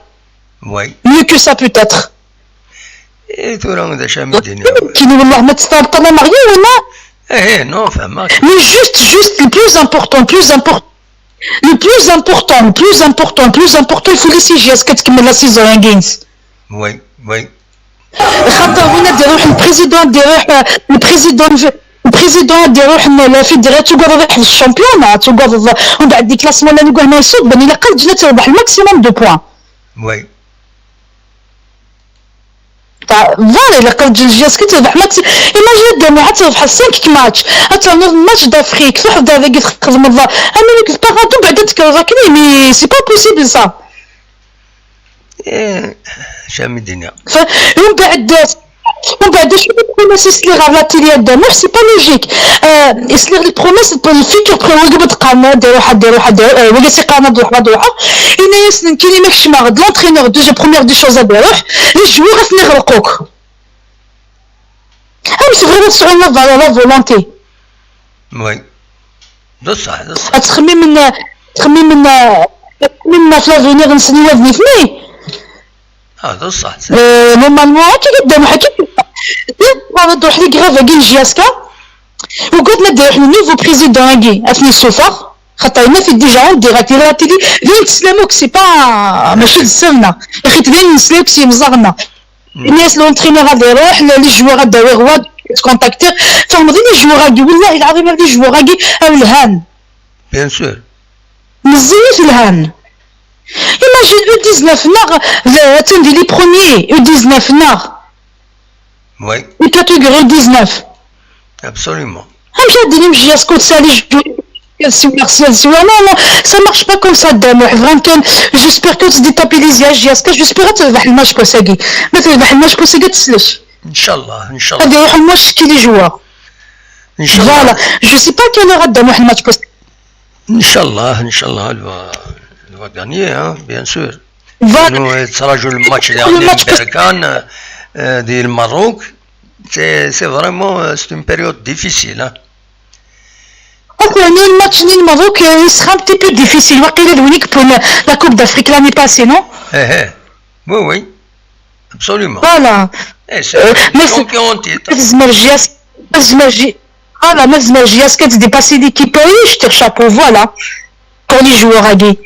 Oui. Mieux que ça peut-être. اي ثورة هذا شامل الدنيا. كيني والله ما تستابق انا مغيور ولا. ايه, non, فهمك. Mais juste, juste, le plus important, le plus important, le plus important, le plus important, le plus important, il faut laisser جي اس كا تكمل la saison يا كينز. Oui, oui. خاطر وين ديروح le président, ديروح le président, le président ديروح la fédération تقعد رايح للشامبيون, تقعد ومن بعد ديك la semaine اللي نقول ما يصوب بني لقى الجنة تربح le maximum de points. Oui. Voilà, الا قلت جي اس كا تربح ماكسي, ايماجين دير مع تربح cinq match, حتى نوض match d'Afrique, تروح دار كي تخدم الله, اما ديك البارادو بعدا تكرر كني, mais c'est pas possible ça. ايه, شامي الدنيا. ومن بعد, ومن بعد شنو يكون اسيس لي غير لا تيلي هذا, مو c'est pas logique. اسيس لي les promesses, le futur, وقبل قانا ديرو حد, ديرو حد, ديرو وقت سي قانا دوحه دوحه. انا ياسن كيني ماكش ما غد l'entraîneur, déjà première des choses ديروح, les joueurs غتني يغلقوك. هم تبغي تسعون لا فالور لا فولونتي. Oui. بصح, بصح. تخمي من, تخمي من, تخمي من في l'avenir نسني وزني اثنين. اه, بصح. Normalement هكا قدام حكي. هذا دوح لي غرافا كي جي اس كا. وقلت ندير حنا nouveau président هاكي اثني السفر. خاطر هنا في déjà en direct, la télé, لين تسلموك, c'est pas, ماشي السمنه. يا اخي تبين نسلاوك سي مزغنا. الناس l'entraîneur غادي يروح, les joueurs غادي يروح, تكونتاكتي. فهمتي, les joueurs هاكي, والله العظيم هاد les joueurs هاكي او الهان. Bien sûr. مزيت الهان. Imagine U dix-neuf ناغ, تندي les premiers U dix-neuf ناغ. Oui. Les catégories U dix-neuf. Absolument. هم شادين يمشي يسكت سالي جو. سي مارسيال سوا, non, non, ça marche pas comme ça داموح, vraiment. J'espère que tu déstabilises la J S K, j'espère تربح الماتش كوساكي. ما تربح الماتش كوساكي تسلش. ان شاء الله, ان شاء الله. هذا يروح الماتش كي les joueurs. ان شاء الله. Voilà, je sais pas quelle heure غدا واحد الماتش كوساكي. ان شاء الله, ان شاء الله, elle va, elle va gagner, hein, bien sûr. Voilà. يتراجعوا الماتش اللي غادي بركان ديال المروك. C'est, c'est vraiment, c'est une période difficile, hein. Enfin, nous, le match ni le Maroc, il sera un petit peu difficile. واقيلا وين يكبون la Coupe d'Afrique l'année passée, non? ايه, oui, oui. Absolument. Voilà. Eh, c'est un champion en titre. Voilà, ما زمر جي اس كا تديباسي ليكيب, يشتي chapeau, voilà. Pour les joueurs هاكي.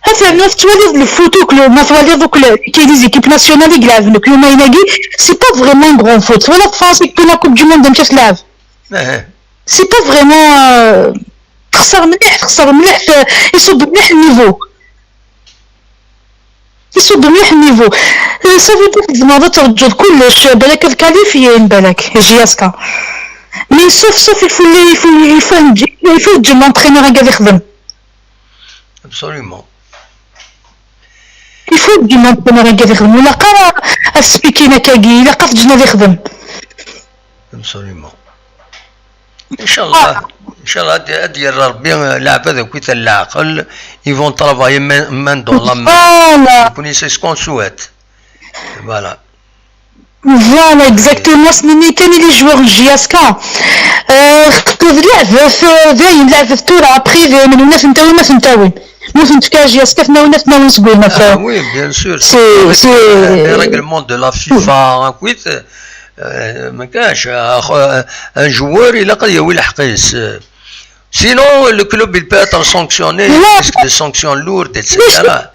هذا الناس توالي الفوتو كلو, ما توالي دوك كاين les équipes nationales يلعبوا كلو ما يناقي, c'est pas vraiment grand foot. ولا فرنسا كنا كوب دي موند مشات تلعب. C'est pas vraiment, تخسر مليح, تخسر مليح, يصب مليح le niveau. يصب مليح le niveau. صافي, بواحد الزمارة ترجو كلش, بالك الكاليفيين, بالك جي اس كا. Mais sauf, sauf, il faut, il faut, il faut, il faut تجي l'entraîneur هكا يخدم. Absolument. Il faut تجي l'entraîneur هكا يخدم, ولا قرا السبيكين هكاكي, الا قا تجينا يخدم. Absolument. ان شاء الله, ان شاء الله غادي يرى ربي لاعب هذا كويت العقل, ils vont travailler main dans la main. Voilà. يكون c'est ce qu'on souhaite. Voilà. Voilà, exactement. سنيني كان les joueurs جي اس كا. خطو لعب في داين, لعب في التورا, après من هنا فنتاوي, ما فنتاوي. ما فهمت كاع جي اس كا فينا ولا فينا وين سقوينا. Ah oui, bien sûr. C'est, c'est les règlements de la FIFA, كويت. Euh, ma كانش, euh, un joueur, il a ياوي الحق. Sinon, le club, il peut être sanctionné, il risque des sanctions lourdes, et cetera.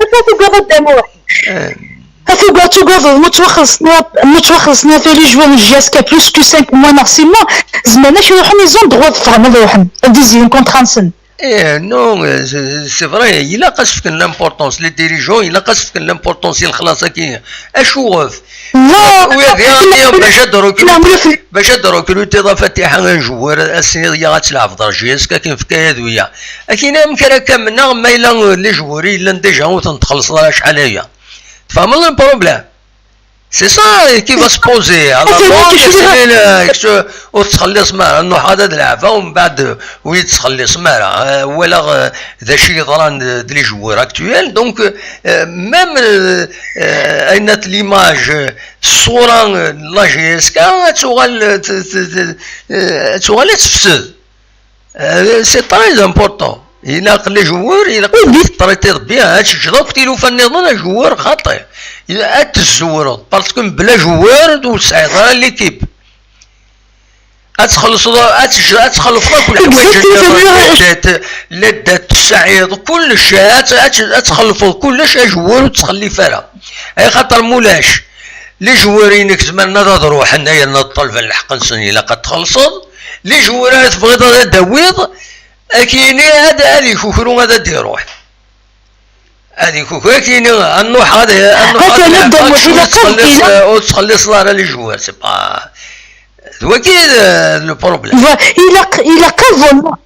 Ata tugadeḍ, ma twaxelṣen, ma twaxelṣen ata les joueurs n J S K plus que cinq mois maximum, zemren ad k-ruḥen, ils ont droit ad ffɣen, ad ruḥen, ad izilin contrat-nsen. Eh, non, euh, c'est c'est vrai, ilaq ad s-fken l'importance, les dirigeants, ilaq ad s-fken l'importance i lexlaṣ-agi. Acuɣef? Ur yebɣi ad bac ad recrutiḍ a Fatiḥa un joueur, ad s-tiniḍ yaɣ ad tleɛbeḍ ar J S K akken fka-yad wiyaḍ. Akin amek ara k-amneɣ ma yella, euh, les joueurs yellan déjà ur ten-txellṣeḍ ara acḥal aya? Tfehmeḍ le problème? C'est ça qui va se poser. À la longue, ur tettxelliṣem ara, nruḥ ad d leɛba, u mbeɛd ur yi-tettxelliṣem ara. Euh, walaɣ, euh, d acu yeḍran d d les joueurs actuels. Donc, euh, même, euh, euh, ayen at l'image, euh, ṣṣura, euh, n la J S K ad tuɣal, euh, t- t- t- euh, ad tuɣal ad tefsed. Euh, c'est très important. Ilaq les joueurs, ilaq ad t-traitiḍ bien, ad tejjeḍ akk tilufa nniḍen a joueur xaṭi. Ad tezzewreḍ, parce que mebla joueur ur tesɛiḍ ara l'équipe. Ad txellṣeḍ, ad tejjeḍ, ad txellfeḍ akk leḥwayeǧ nniḍen, les dettes, les dettes tesɛiḍ kullec, ad ad ad txellfeḍ kullec a joueur ur tettxellif ara. Axaṭer mulac, les joueurs-inek zemren ad ad ruḥen, ayen ad ṭṭalben lḥeqq-nsen ilaq ad txellṣeḍ. Les joueurs ara tebɣiḍ ad d-tawiḍ, ad k-yini ad ad ikukru ad ad d-iruḥ. Ad ikukru, ad k-yini ad nruḥ ad ad nruḥ ad leɛbeɣ, ur tettxelliṣ, ur tettxelliṣeḍ ara les joueurs, c'est pas d wagi le problème. Ilaq, ilaq avant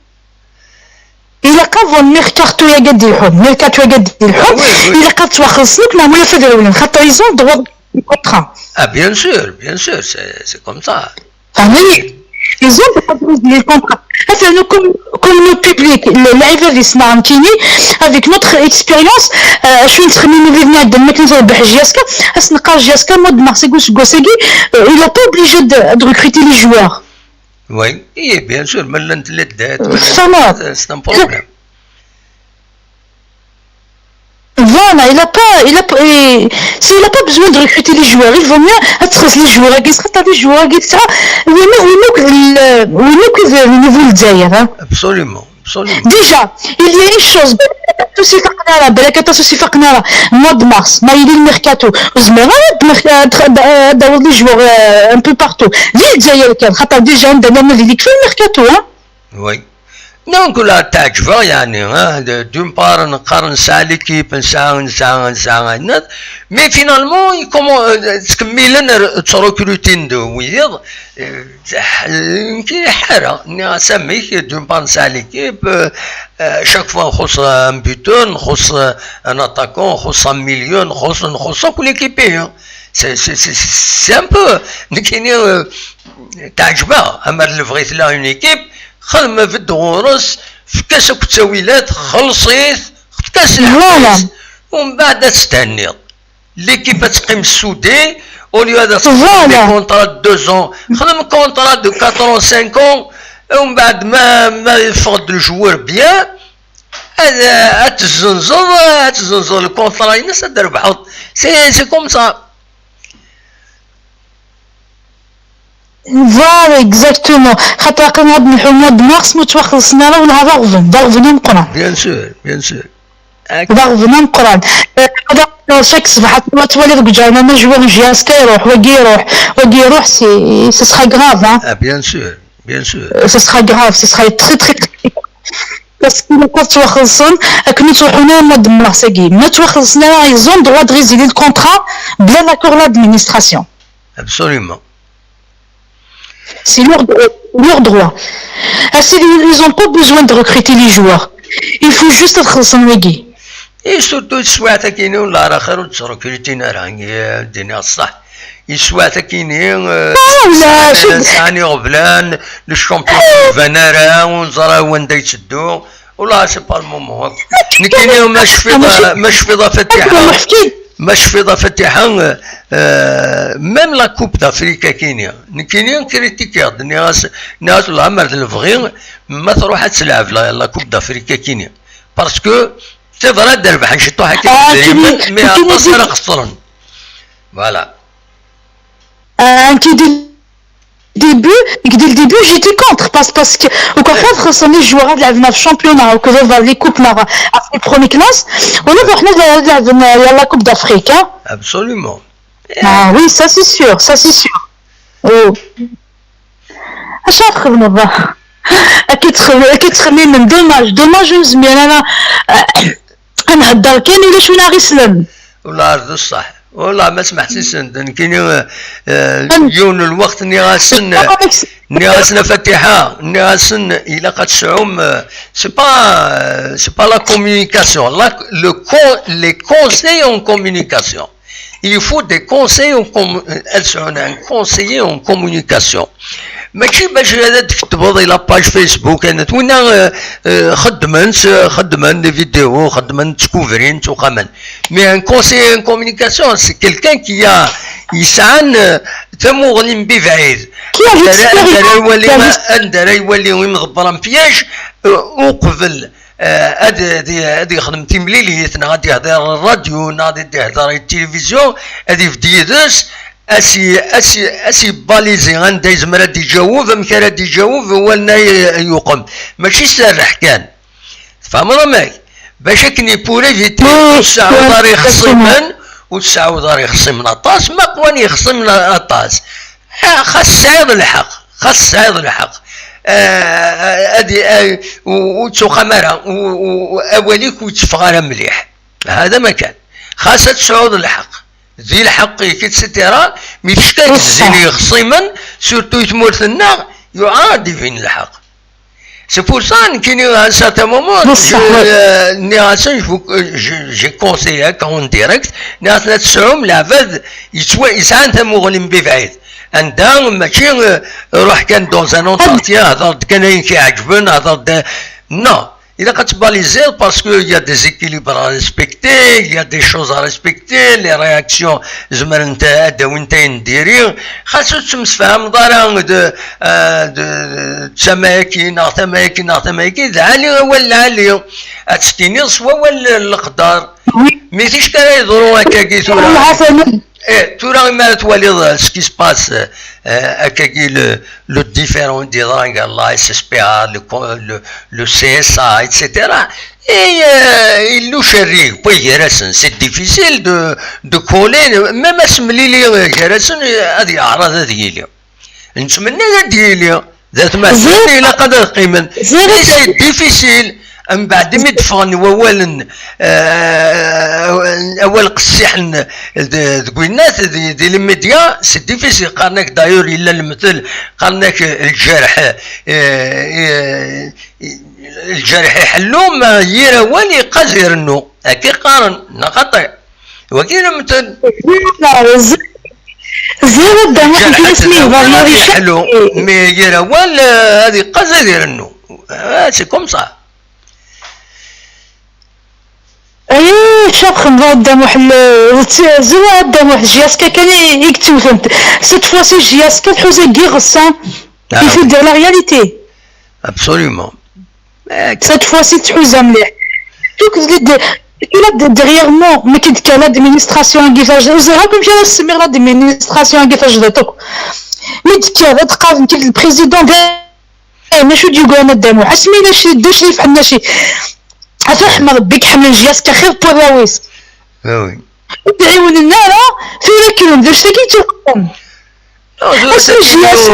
Ilaq avant mercato-agi ad d-ilḥun, mercato-agi ad d-ilḥun, ilaq ad ttwaxellṣen akk leɛmula ad rewlen, xaṭer ils ont droit de contrat. Ah, bien sûr, bien sûr, c'est c'est comme ça. Fehmini? Ils ont droit de rewlen les contrats. Atan comme, comme nos publics, le live di sna nekkini, avec notre expérience, euh, acu nettxemmim i wid nɛeddan makken trebbeḥ J S K, ad s-neqqar J S K mois de mars-agi useggas-agi, euh, il a pas obligé de, de recruter les joueurs. Oui, et bien sûr, ma llant les dettes, c'est un problème. Voilà, il a pas, il a pas, et, si il a pas besoin de recruter les joueurs, il vaut mieux être les joueurs, il sera les joueurs, il sera, oui, mais, oui, mais, oui, mais, le niveau de Zaire, hein. Absolument. Déjà, il y a une chose, balak aṭas ur s-ifaqen ara, balak aṭas ur s-ifaqen ara, mois de mars, ma yili le mercato, ur zmireɣ ara ad d-tawiḍ les joueurs, euh, un peu partout. Di Lezzayer kan, xaṭer déjà anda nella di lekfa le mercato, hein. Oui. Donc la teɛǧeb-aɣ yeɛni, hein, d'une part neqqar nesɛa l'équipe, nesɛa, nesɛa, nesɛa, mais finalement, comment, euh, ttkemmilen ttrekrutin-d wiyaḍ, euh, Nekk ḥareɣ, nniɣ-as amek, d'une part nesɛa l'équipe, euh, euh, chaque fois nxuṣṣ un buteur, nxuṣṣ un attaquant, nxuṣṣ un milieu, nxuṣṣ, nxuṣṣ akk l'équipe-ihi. C'est, c'est, c'est, c'est un peu, nekkini, euh, teɛǧeb-aɣ, ama d lebɣi tella une équipe, xdem abedd ɣur-s, fek-as akk ttawilat, xelleṣ-it, fek-as lḥeqq-is, umbeɛd ad tethenniḍ. L'équipe ad teqqim soudée, au lieu ad txeddem des contrats de deux ans, xdem contrat de quatre ans, cinq ans, umbeɛd ma, ma yeffeɣ-d le joueur bien, ad, ad tezzenzeḍ, ad tezzenzeḍ le contrat-ines, ad d-trebḥeḍ. C'est, c'est comme ça. Voilà, exactement. Xaṭer aql-aɣ ad nḥu mois de mars, ma ur ttwaxellṣen ara, wellah d aɣbel, d aɣbel ameqqran. Bien sûr, bien sûr. D aɣbel ameqqran. Chaque ṣṣbeḥ ad twaliḍ deg uǧernan ajwar n J S K iruḥ, wagi iruḥ, wagi iruḥ, c'est, ce sera grave, hein. Ah, bien sûr, bien sûr. Ce sera grave, ce sera très, très, très grave. Parce que ilaq ad ttwaxellṣen akken ur ttruḥun ara mois de mars-agi. Ma ttwaxellṣen ara, ils ont droit de résilier le contrat bla l'accord l'administration. Absolument. C'est leur, leur droit. Ass-a, ils n'ont pas besoin de recruter les joueurs. Il faut juste ad xellṣen wagi. Et surtout, teswiɛt-agi-ni, wellah ar axir ur ttrekrutin ara, d-iniɣ ṣṣeḥ. Yeswiɛt-agi-ni, sɛan iɣeblan, le champion ur d-iban ara, ur neẓri wanda yetteddu. Wellah, c'est pas le moment. Nekkini ma tecfiḍ, ma tecfiḍ a Fatiḥa, ma tecfiḍ a Fatiḥa, euh, même la Coupe d'Afrique-agi-ni, nekkini critiqueɣ-d, nniɣ-as, nniɣ-as wellah amer d lebɣi, ma tṛuḥ ad telɛeb la, la Coupe d'Afrique-agi-ni. Parce que c'est vrai ad d-rebḥen ciṭuḥ akka idrimen, mais aṭas ara xeṣren. Voilà. Nekkini début, dès le début, j'étais contre, parce, parce que, au contraire, خاصني joueurs ad lɛebn ɣef championnat, ou que les coupes, ɣef les premières classes, ولا رحنا ad lɛebn la Coupe d'Afrique, hein. Absolument. Ah oui, ça c'est sûr, ça c'est sûr. Oh. اش غتخدم الظاهر؟ اكيد تخمم، اكيد تخمم. Dommage, dommage, زمير انا نهضر كان ولا شو ناغي سلم. والله عرض الصح. والله ما سمحتيش، نكيني آه، يوم الوقت نيغاسن نيغاسن فتيحة نيغاسن إلا قد سعوم. C'est pas, c'est pas la communication, la, le con, les conseils en communication. Il faut des conseils en com, un conseiller en communication. ماشي باش هذا تكتبوا la page Facebook، انا توينا خدمن خدمن des vidéos، خدمن تكوفرين توقمن. Mais un conseiller en communication, c'est quelqu'un qui a يسعان تموغلين ببعيد. Qui a l'expérience. Anda ara iwali ويمضبرا piège وقبل آه، اد اد يخدم تيمليليت نا غادي يهضر الراديو نا غادي يهضر التلفزيون. ادي في ديدس اسي اسي اسي باليزي غندا يزمر ادي يجاوب ام كان ادي يجاوب هو لنا يقم ماشي سرح كان. تفهم رمي؟ باش كني بوري فيتي تسعود دار يخصمن وتسعود دار يخصمن اطاس ما قوان يخصمن اطاس. خاص سعيد الحق. خاص سعيد الحق. ادي وتسوق مره واواليك وتفغر مليح. هذا ما كان. خاص تسعود الحق. ذي الحق كيتسترا مي تشكاك الزيني خصيما. Surtout يتمورثنا يعاد فين الحق. C'est pour ça نكيني à un certain moment ني غاسن j'ai conseillé هكا en direct. ني غاسن تسعوم العباد يسعان تموغلين ببعيد. عندها ماشي روح كان dans un entretien هضر كان كيعجبن هضر. Non. Il a catégorisé parce qu'il y a des équilibres à respecter, il y a des choses à respecter, les réactions زمرنت هذا وانت نديري. خاصو تمسفهم ضرا de تماكي ناغ تماكي ناغ تماكي ذا علي ولا علي. اتسكيني سوا ولا القدر. مي تيش كان يضرو هكاكي ثورة. ايه ثورة ما توالي ce qui se passe. هكاكي le différent des langues, la S S P A, le, le, le C S A, et cetera. Et euh, il nous chérit, c'est difficile de, de coller, même à ce milieu, هذه أعراض هذه لي. نتمنى هذه لي. ذات ما سمعني إلا قدر قيمن. C'est difficile. من بعد ما يدفغن ووالن آه، اول قسيحن دقوينات دي, دي les médias c'est difficile. قارنك d'ailleurs الا المثل قارنك الجرح آه، آه، الجرح يحلو ما يرى والي قزير انه اكي قارن نقطع وكي المثل. زيرو الدم يحلو. Mais يرى وال هذه قزير انه. C'est comme ça. ايه شاب خمضة قدام واحد زوا قدام واحد جياسكا كان يكتب فهمت. Cette fois-ci جياسكا تحوزا كي غسان. Il faut dire la réalité. Absolument. Cette fois-ci تحوزا مليح. Donc كلا ديغيغمون ما كيدكا l'administration كيفاش زيرو كم كان سمي l'administration كيفاش دوك. مي دكا هذا تقارن كيف le président. ايه ماشي ديوغو انا دامو اسمي لا شي داش لي فحال شي. عفا رحمة ربي كحمل جياس كخير بوراويس. وي. تعاون النار في لكلهم داش تاكي تقوم. اسمي جياس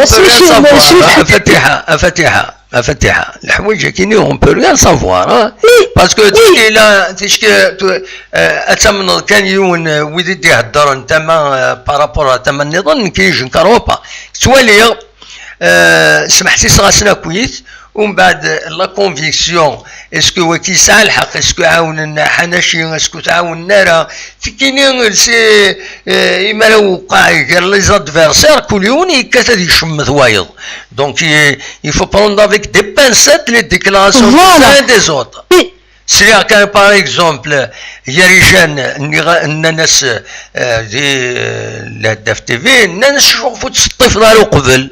اسمي شي شي. فتيحة فتيحة فتيحة الحوايج كاينين on peut rien savoir. Parce que تشكي لا تشكي اتمنى كان يون ويدي يهدر انت ما par rapport à تما النظام كاين جنكروبا. توالي آه، سمحتي صغاسنا كويس. ومن بعد la conviction est-ce que وكي يسعى الحق est-ce que عاون حناشي est-ce que تعاون نارا تكيني c'est إما لو وقع غير les adversaires كل يوم يكتد يشمت وايض. Donc il faut prendre avec des pincettes les déclarations des uns et des autres. Sliɣ kan par exemple يا ريجان nnan-as di الهداف تي في nnan-as شوفوا تسطيف ضار قبل.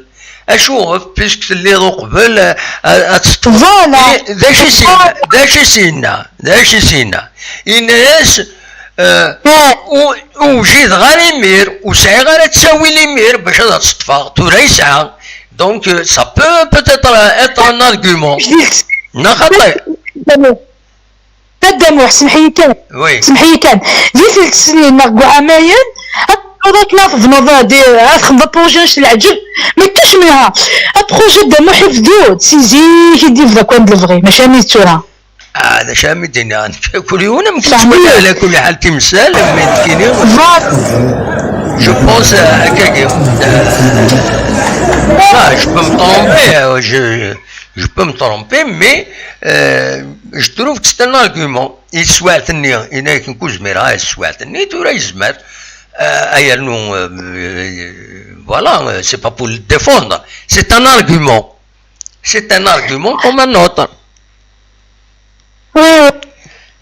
Acuɣef puisque telliḍ uqbel ad teṭṭfeḍ. D acu i s-yenna? D acu i s-yenna? D acu i s-yenna? Yenna-yas Euh, ur ur wjideɣ ara imir, ur sɛiɣ ara ttawil imir bac ad tt-ṭṭfeɣ, tura yesɛa. Donc, euh, ça peut peut-être être un argument. Neɣ xaṭi? Dda Muḥ, semḥ-iyi kan. Oui. Semḥ-iyi kan. Di telt snin neɣ deg uɛamayen, ad tebɣuḍ akken ad tebnuḍ, ad txedmeḍ apruji n leɛǧeb, ma kkac menha. Apruji Dda Muḥ ibdu-d si zik i d-yebda kan d lebɣi, mačči am d tura. Ah, d acu am i d-iniɣ, nekk kul yiwen amek yettwali, ɛla kulli ḥal timsal, mais nekkini, je pense, euh, akkagi, euh, ah, je peux me tromper, euh, je, je peux me tromper, mais, euh, je trouve que c'est un argument. I teswiɛt-nni, yenna-yak nekk ur zmireɣ ara i teswiɛt-nni, tura yezmer, euh, ad yernu, euh, voilà, euh, c'est pas pour le défendre, c'est un argument. C'est un argument comme un autre. Oui.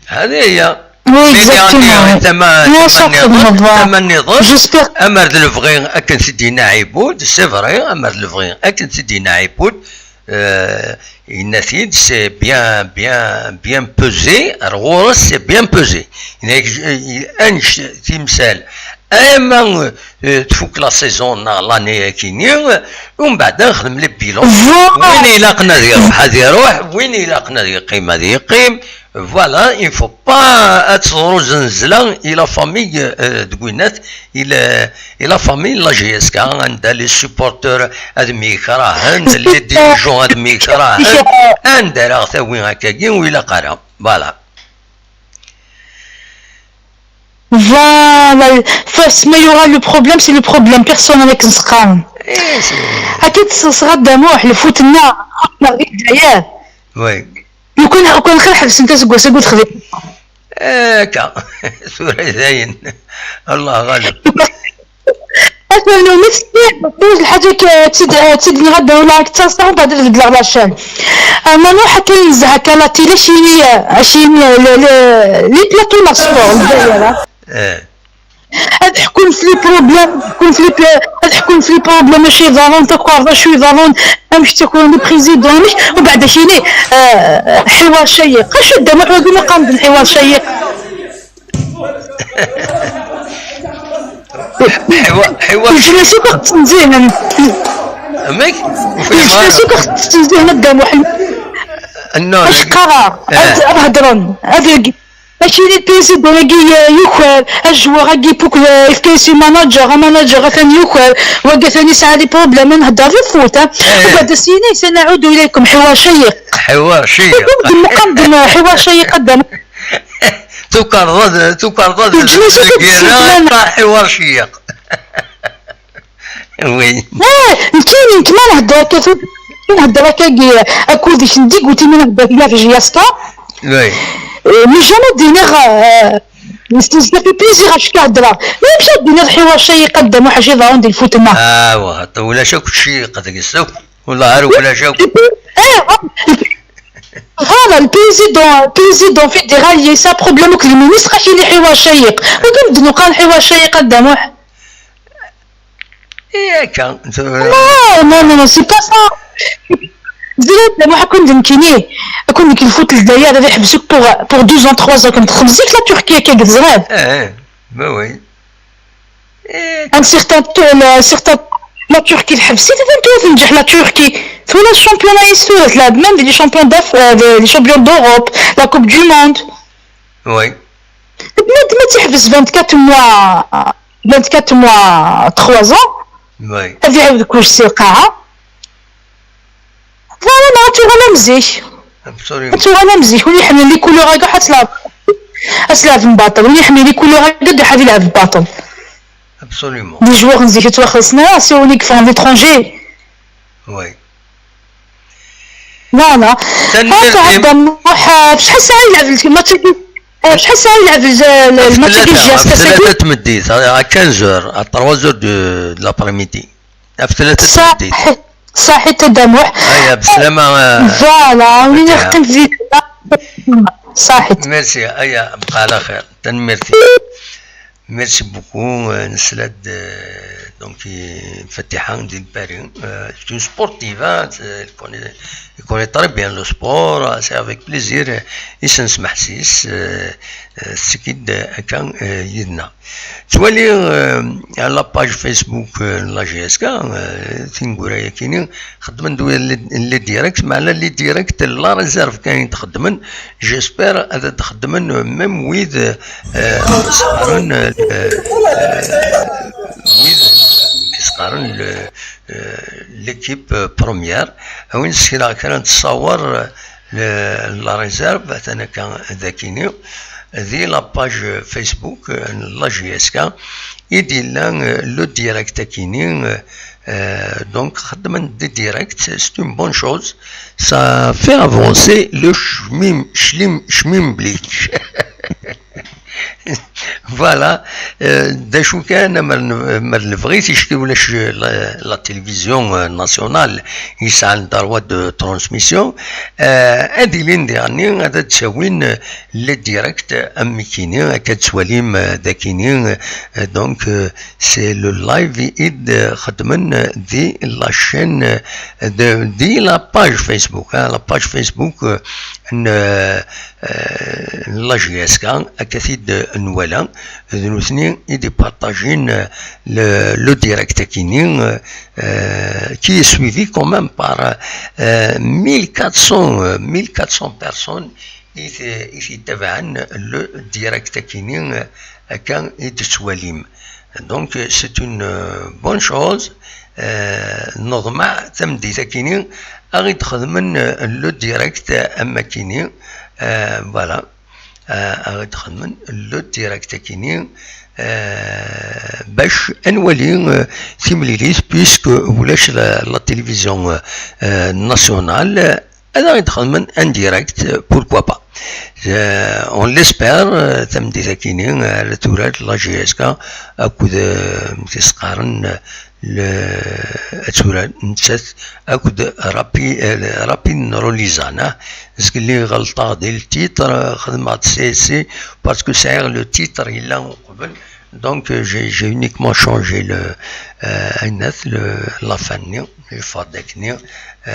هذه هي. Oui, exactement. Tama, tama niḍen, tama niḍen. J'espère. Amer d lebɣi akken t-id-yenna Ɛibud, c'est vrai, amer d lebɣi akken t-id-yenna Ɛibud, euh, yenna-t-id, c'est bien, bien, bien pesé, ar ɣur-s, c'est bien pesé. Yenna-yak, euh, annect timsal, ama, euh, tfuk la saison neɣ l'année-agi-nni, umbeɛd ad nexdem les bilans. Voilà. Win ilaqen ad iruḥ, ad iruḥ, win ilaqen ad yeqqim, ad yeqqim. Voilà, il faut pas ad teḍru zenzla i la famille, euh, deg winat, i la, i la famille n la J S K, anda les supporters ad myekrahen, les dirigeants ad myekrahen, anda ara ɣ-tawi akkagi, ur ilaq ara. Voilà. Voilà, first ma yuɣal le problème, c'est le problème personnel akken s-qqaren. Akka d-tesɣa Dda Muḥ, lfut-nneɣ, neɣ di Lezzayer. Oui. Lukan, lukan xir ḥebsent aseggas-agi ur texdim. Akka, tura dayen, Allah ɣaleb. Atan, ma tesliḍ, lḥaǧa k-, tt-id-, tt-id-nniɣ ad d-awleɣ, ad k-ttaṣeɣ, mbeɛd ad beddleɣ la chaîne. Ah, ma nruḥ akka nezha akka la télé, acimi, acimi, le, le, les plateaux la sport, Lezzayer, ah. Eh. Ad ḥkun f les problèmes, ad ḥkun f les pla-, ad ḥkun f les problèmes, acu iḍerrun, takerḍa, acu iḍerrun, amek ttakren le président, amek, umbeɛd acimi, ah, ḥiwar cayyiq. Acu Dda Muḥ wagi ma qqaren-d ḥiwar cayyiq? حوار، حوار. Yeǧǧa-as akk ad ɣ-tt-ttnzihen. Amek? Yeǧǧa-as akk ad ɣ-tt-ttnzihen a Dda Muḥ. Acu qqareɣ? Ad, ad hedren. Ad yeg-, mačči d le président-agi, eh, yuker, ajewwar-agi, puk, eh, yefka-as i manager, amanager atan yuker, wagi atan yesɛa des problèmes, ad nhedder di lfut, ah. Ubeɛd ad s-yini, سنعود إليكم حوار شيق. حوار شيق. Ur d-nqeddem حوار شيق a Dda Muḥ. Tukerḍa d, tukerḍa d, yeǧǧa-as akk lgirra, ḥiwar ceyyeq. Oui. Ah, nekkini, nekk ma nhedder akka tu-, ma nhedder akkagi akkudek n Diguti, ma nhedder la J S K. Oui. Euh, mais jamais d-iniɣ, euh, ça fait plaisir acu k-heddreɣ. Mais amek ad d-tiniḍ ḥiwar cayyiq a Dda Muḥ acu iḍerrun di lfut-nneɣ? Ah, wa, ulac akk cayyiq deg-s akk. Wallah, ar ulac akk. Eh, voilà, le président, le président fédéral, il y a un problème avec le ministre, il est حوار شيق. وكم دنو قال حوار شيق قدامه. إيه، كان. Non, non, non, non, c'est pas ça. زريت لما حكون دنكيني، أكون ديك الفوت للدايرة اللي حبسوك pour, pour deux ans, trois ans, كنت خمسيك la Turquie كي زريت. إيه، إيه، ما وين. إيه. Un certain, un certain, la Turquie تحبسي، تنجح la Turquie. ثورة الشامبيون يستورة، تلعب même les champions d'Af-, euh, les, les champions d'Europe, la Coupe du Monde. Oui. بنادم ما تحبس vingt-quatre mois, vingt-quatre mois, trois ans. Oui. هذه يعاود كلشي القاعة. Voilà, ما غتوغل am zik. Absolument. غتوغل am zik، وين يحمل les couleurs هكا حتلعب. أتلعب مباطل، وين يحمل les couleurs هكا دي حد يلعب مباطل. Absolument. Des joueurs نزيك توخلصنا، c'est unique في l'étranger. Oui. Voilà. هكا هكا نروح، آه، شحال ساعة يلعب الماتش؟ آه، شحال ساعة يلعب ال-، ال-، الماتش ديال ثلاثة، جي اس كي ثلاثة تمديت، à quinze heures, à trois heures de, de l'après-midi. في ثلاثة تمديت. صحيت، صحيت تدمح. هيا، بسلامة، آه، voilà، وين يختم في صحيت. Merci، هيا، بقى على خير. تنميرتي. Merci beaucoup, euh, nesla-d, euh, donc, i Fatiḥa di Lpari. Euh, c'est une sportive, hein, c'est- elle connaît, elle connaît très bien le sport, euh, c'est avec plaisir, euh, i s-nesmeḥsis, euh, euh, ttekki-d akka, euh, yid-neɣ. Ttwaliɣ, euh, à la page Facebook, euh, n la J S K, euh, tineggura-yakini, xeddmen-d les, les directs, meɛna les directs n la réserve kan i d-xeddmen, j'espère ad d-xeddmen même wid, euh, s-qqaren, euh, euh, wid s-qqaren le, euh, l'équipe, euh, première. A win sekreɣ kra n ttṣawer, euh, le, la réserve, atan akka dakini, di la page Facebook, euh, n la J S K, i d-yella, euh, le direct akini, euh, euh, donc, xeddmen des directs, c'est une bonne chose. Ça fait avancer le chmim, chlim, chmim blik. Voilà. Euh, d acu kan, mer n-, mer nebɣi ticki ulac la, la télévision, euh, nationale, yesɛa le droit de transmission, euh, ad ilin diɣenni ad d-ttawin, euh, les directs am nekkini, akka ad ttwalim, euh, dakini, euh, donc, euh, c'est le live i d-xeddmen di la chaîne, euh, de, di la page Facebook, hein, la page Facebook, euh, n, euh, euh, la J S K, akka t-id-nwala, d nutni i d-ipartajin, euh, le, le direct akini, euh, euh, qui est suivi quand même par, euh, mille quatre cents, euh, mille quatre cents personnes i t-, i t-ittabaɛen le direct akini, euh, akka i d-tettwalim. Donc, euh, c'est une, euh, bonne chose. Euh, neḍmeɛ tameddit akini, ad ɣ-id-xedmen, euh, le direct, euh, am akini. Euh, voilà. Euh, ad ɣ-id-xedmen le direct akini, euh, bac ad nwali, euh, timlilit, puisque ulac la, la télévision, euh, euh, nationale. Ad aɣ-id-xedmen en direct, euh, pourquoi pas. Euh, on l'espère, euh, tameddit akini, euh, ara turar la J S K akked, euh, amek i s-qqaren, euh, le, ad turar nettat akked Rapi, euh, Rapid n Rolizan, ah. Zgelli ɣelṭeɣ di le titre, euh, xedmeɣ-d C S C, parce que sɛiɣ le titre yella uqbel. Donc, euh, j'ai, j'ai uniquement changé le, euh, ayennat, le, la fin-nni, le fadek-nni. Euh,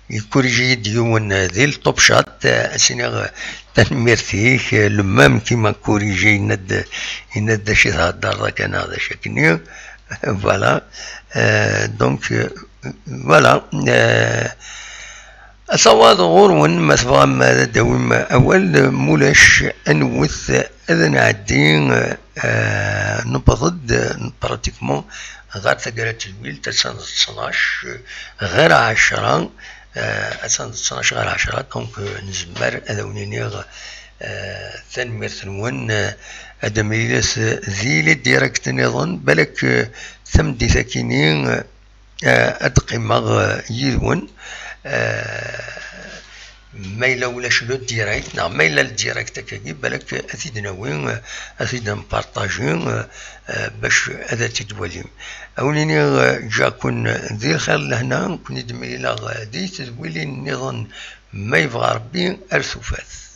yekuriji-yi-d yiwen, euh, di le Top Chat, euh, ad s-iniɣ, euh, tanemmirt-ik, euh, le même qui m'a corrigé, yenna-d, yenna-d d acu i theddreḍ akka neɣ d acu akkenni. Voilà. Euh, donc, euh, voilà. Euh, Asawaḍ ɣur-wen, ma tebɣam ad d-tawim awal, mulac, anwet ad nɛeddi, euh, newweḍ-d, euh, pratiquement ɣer taggara n tedwilt, attan d ttnac ɣer ɛecra, euh, attan d ttnac ɣer ɛecra, donc, euh, nezmer ad awen-iniɣ, euh, tanemmirt-nwen, euh, ad d-amlilet di les directs nniḍen, balak, euh, tameddit akini, euh, eh, ad qqimeɣ, eh, yid-wen. Eh, ma yella ulac le direct, neɣ ma yella le direct akkagi, balak ad t-id-nawi, eh, ad t-id-npartaji, eh, eh, bac ad t-id-twalim. Ad wen-iniɣ, eh, ǧǧiɣ-ken di lxir d lehna, ken-id-mlileɣ, eh, di tedwilin nniḍen, ma yebɣa Rebbi, ar tufat.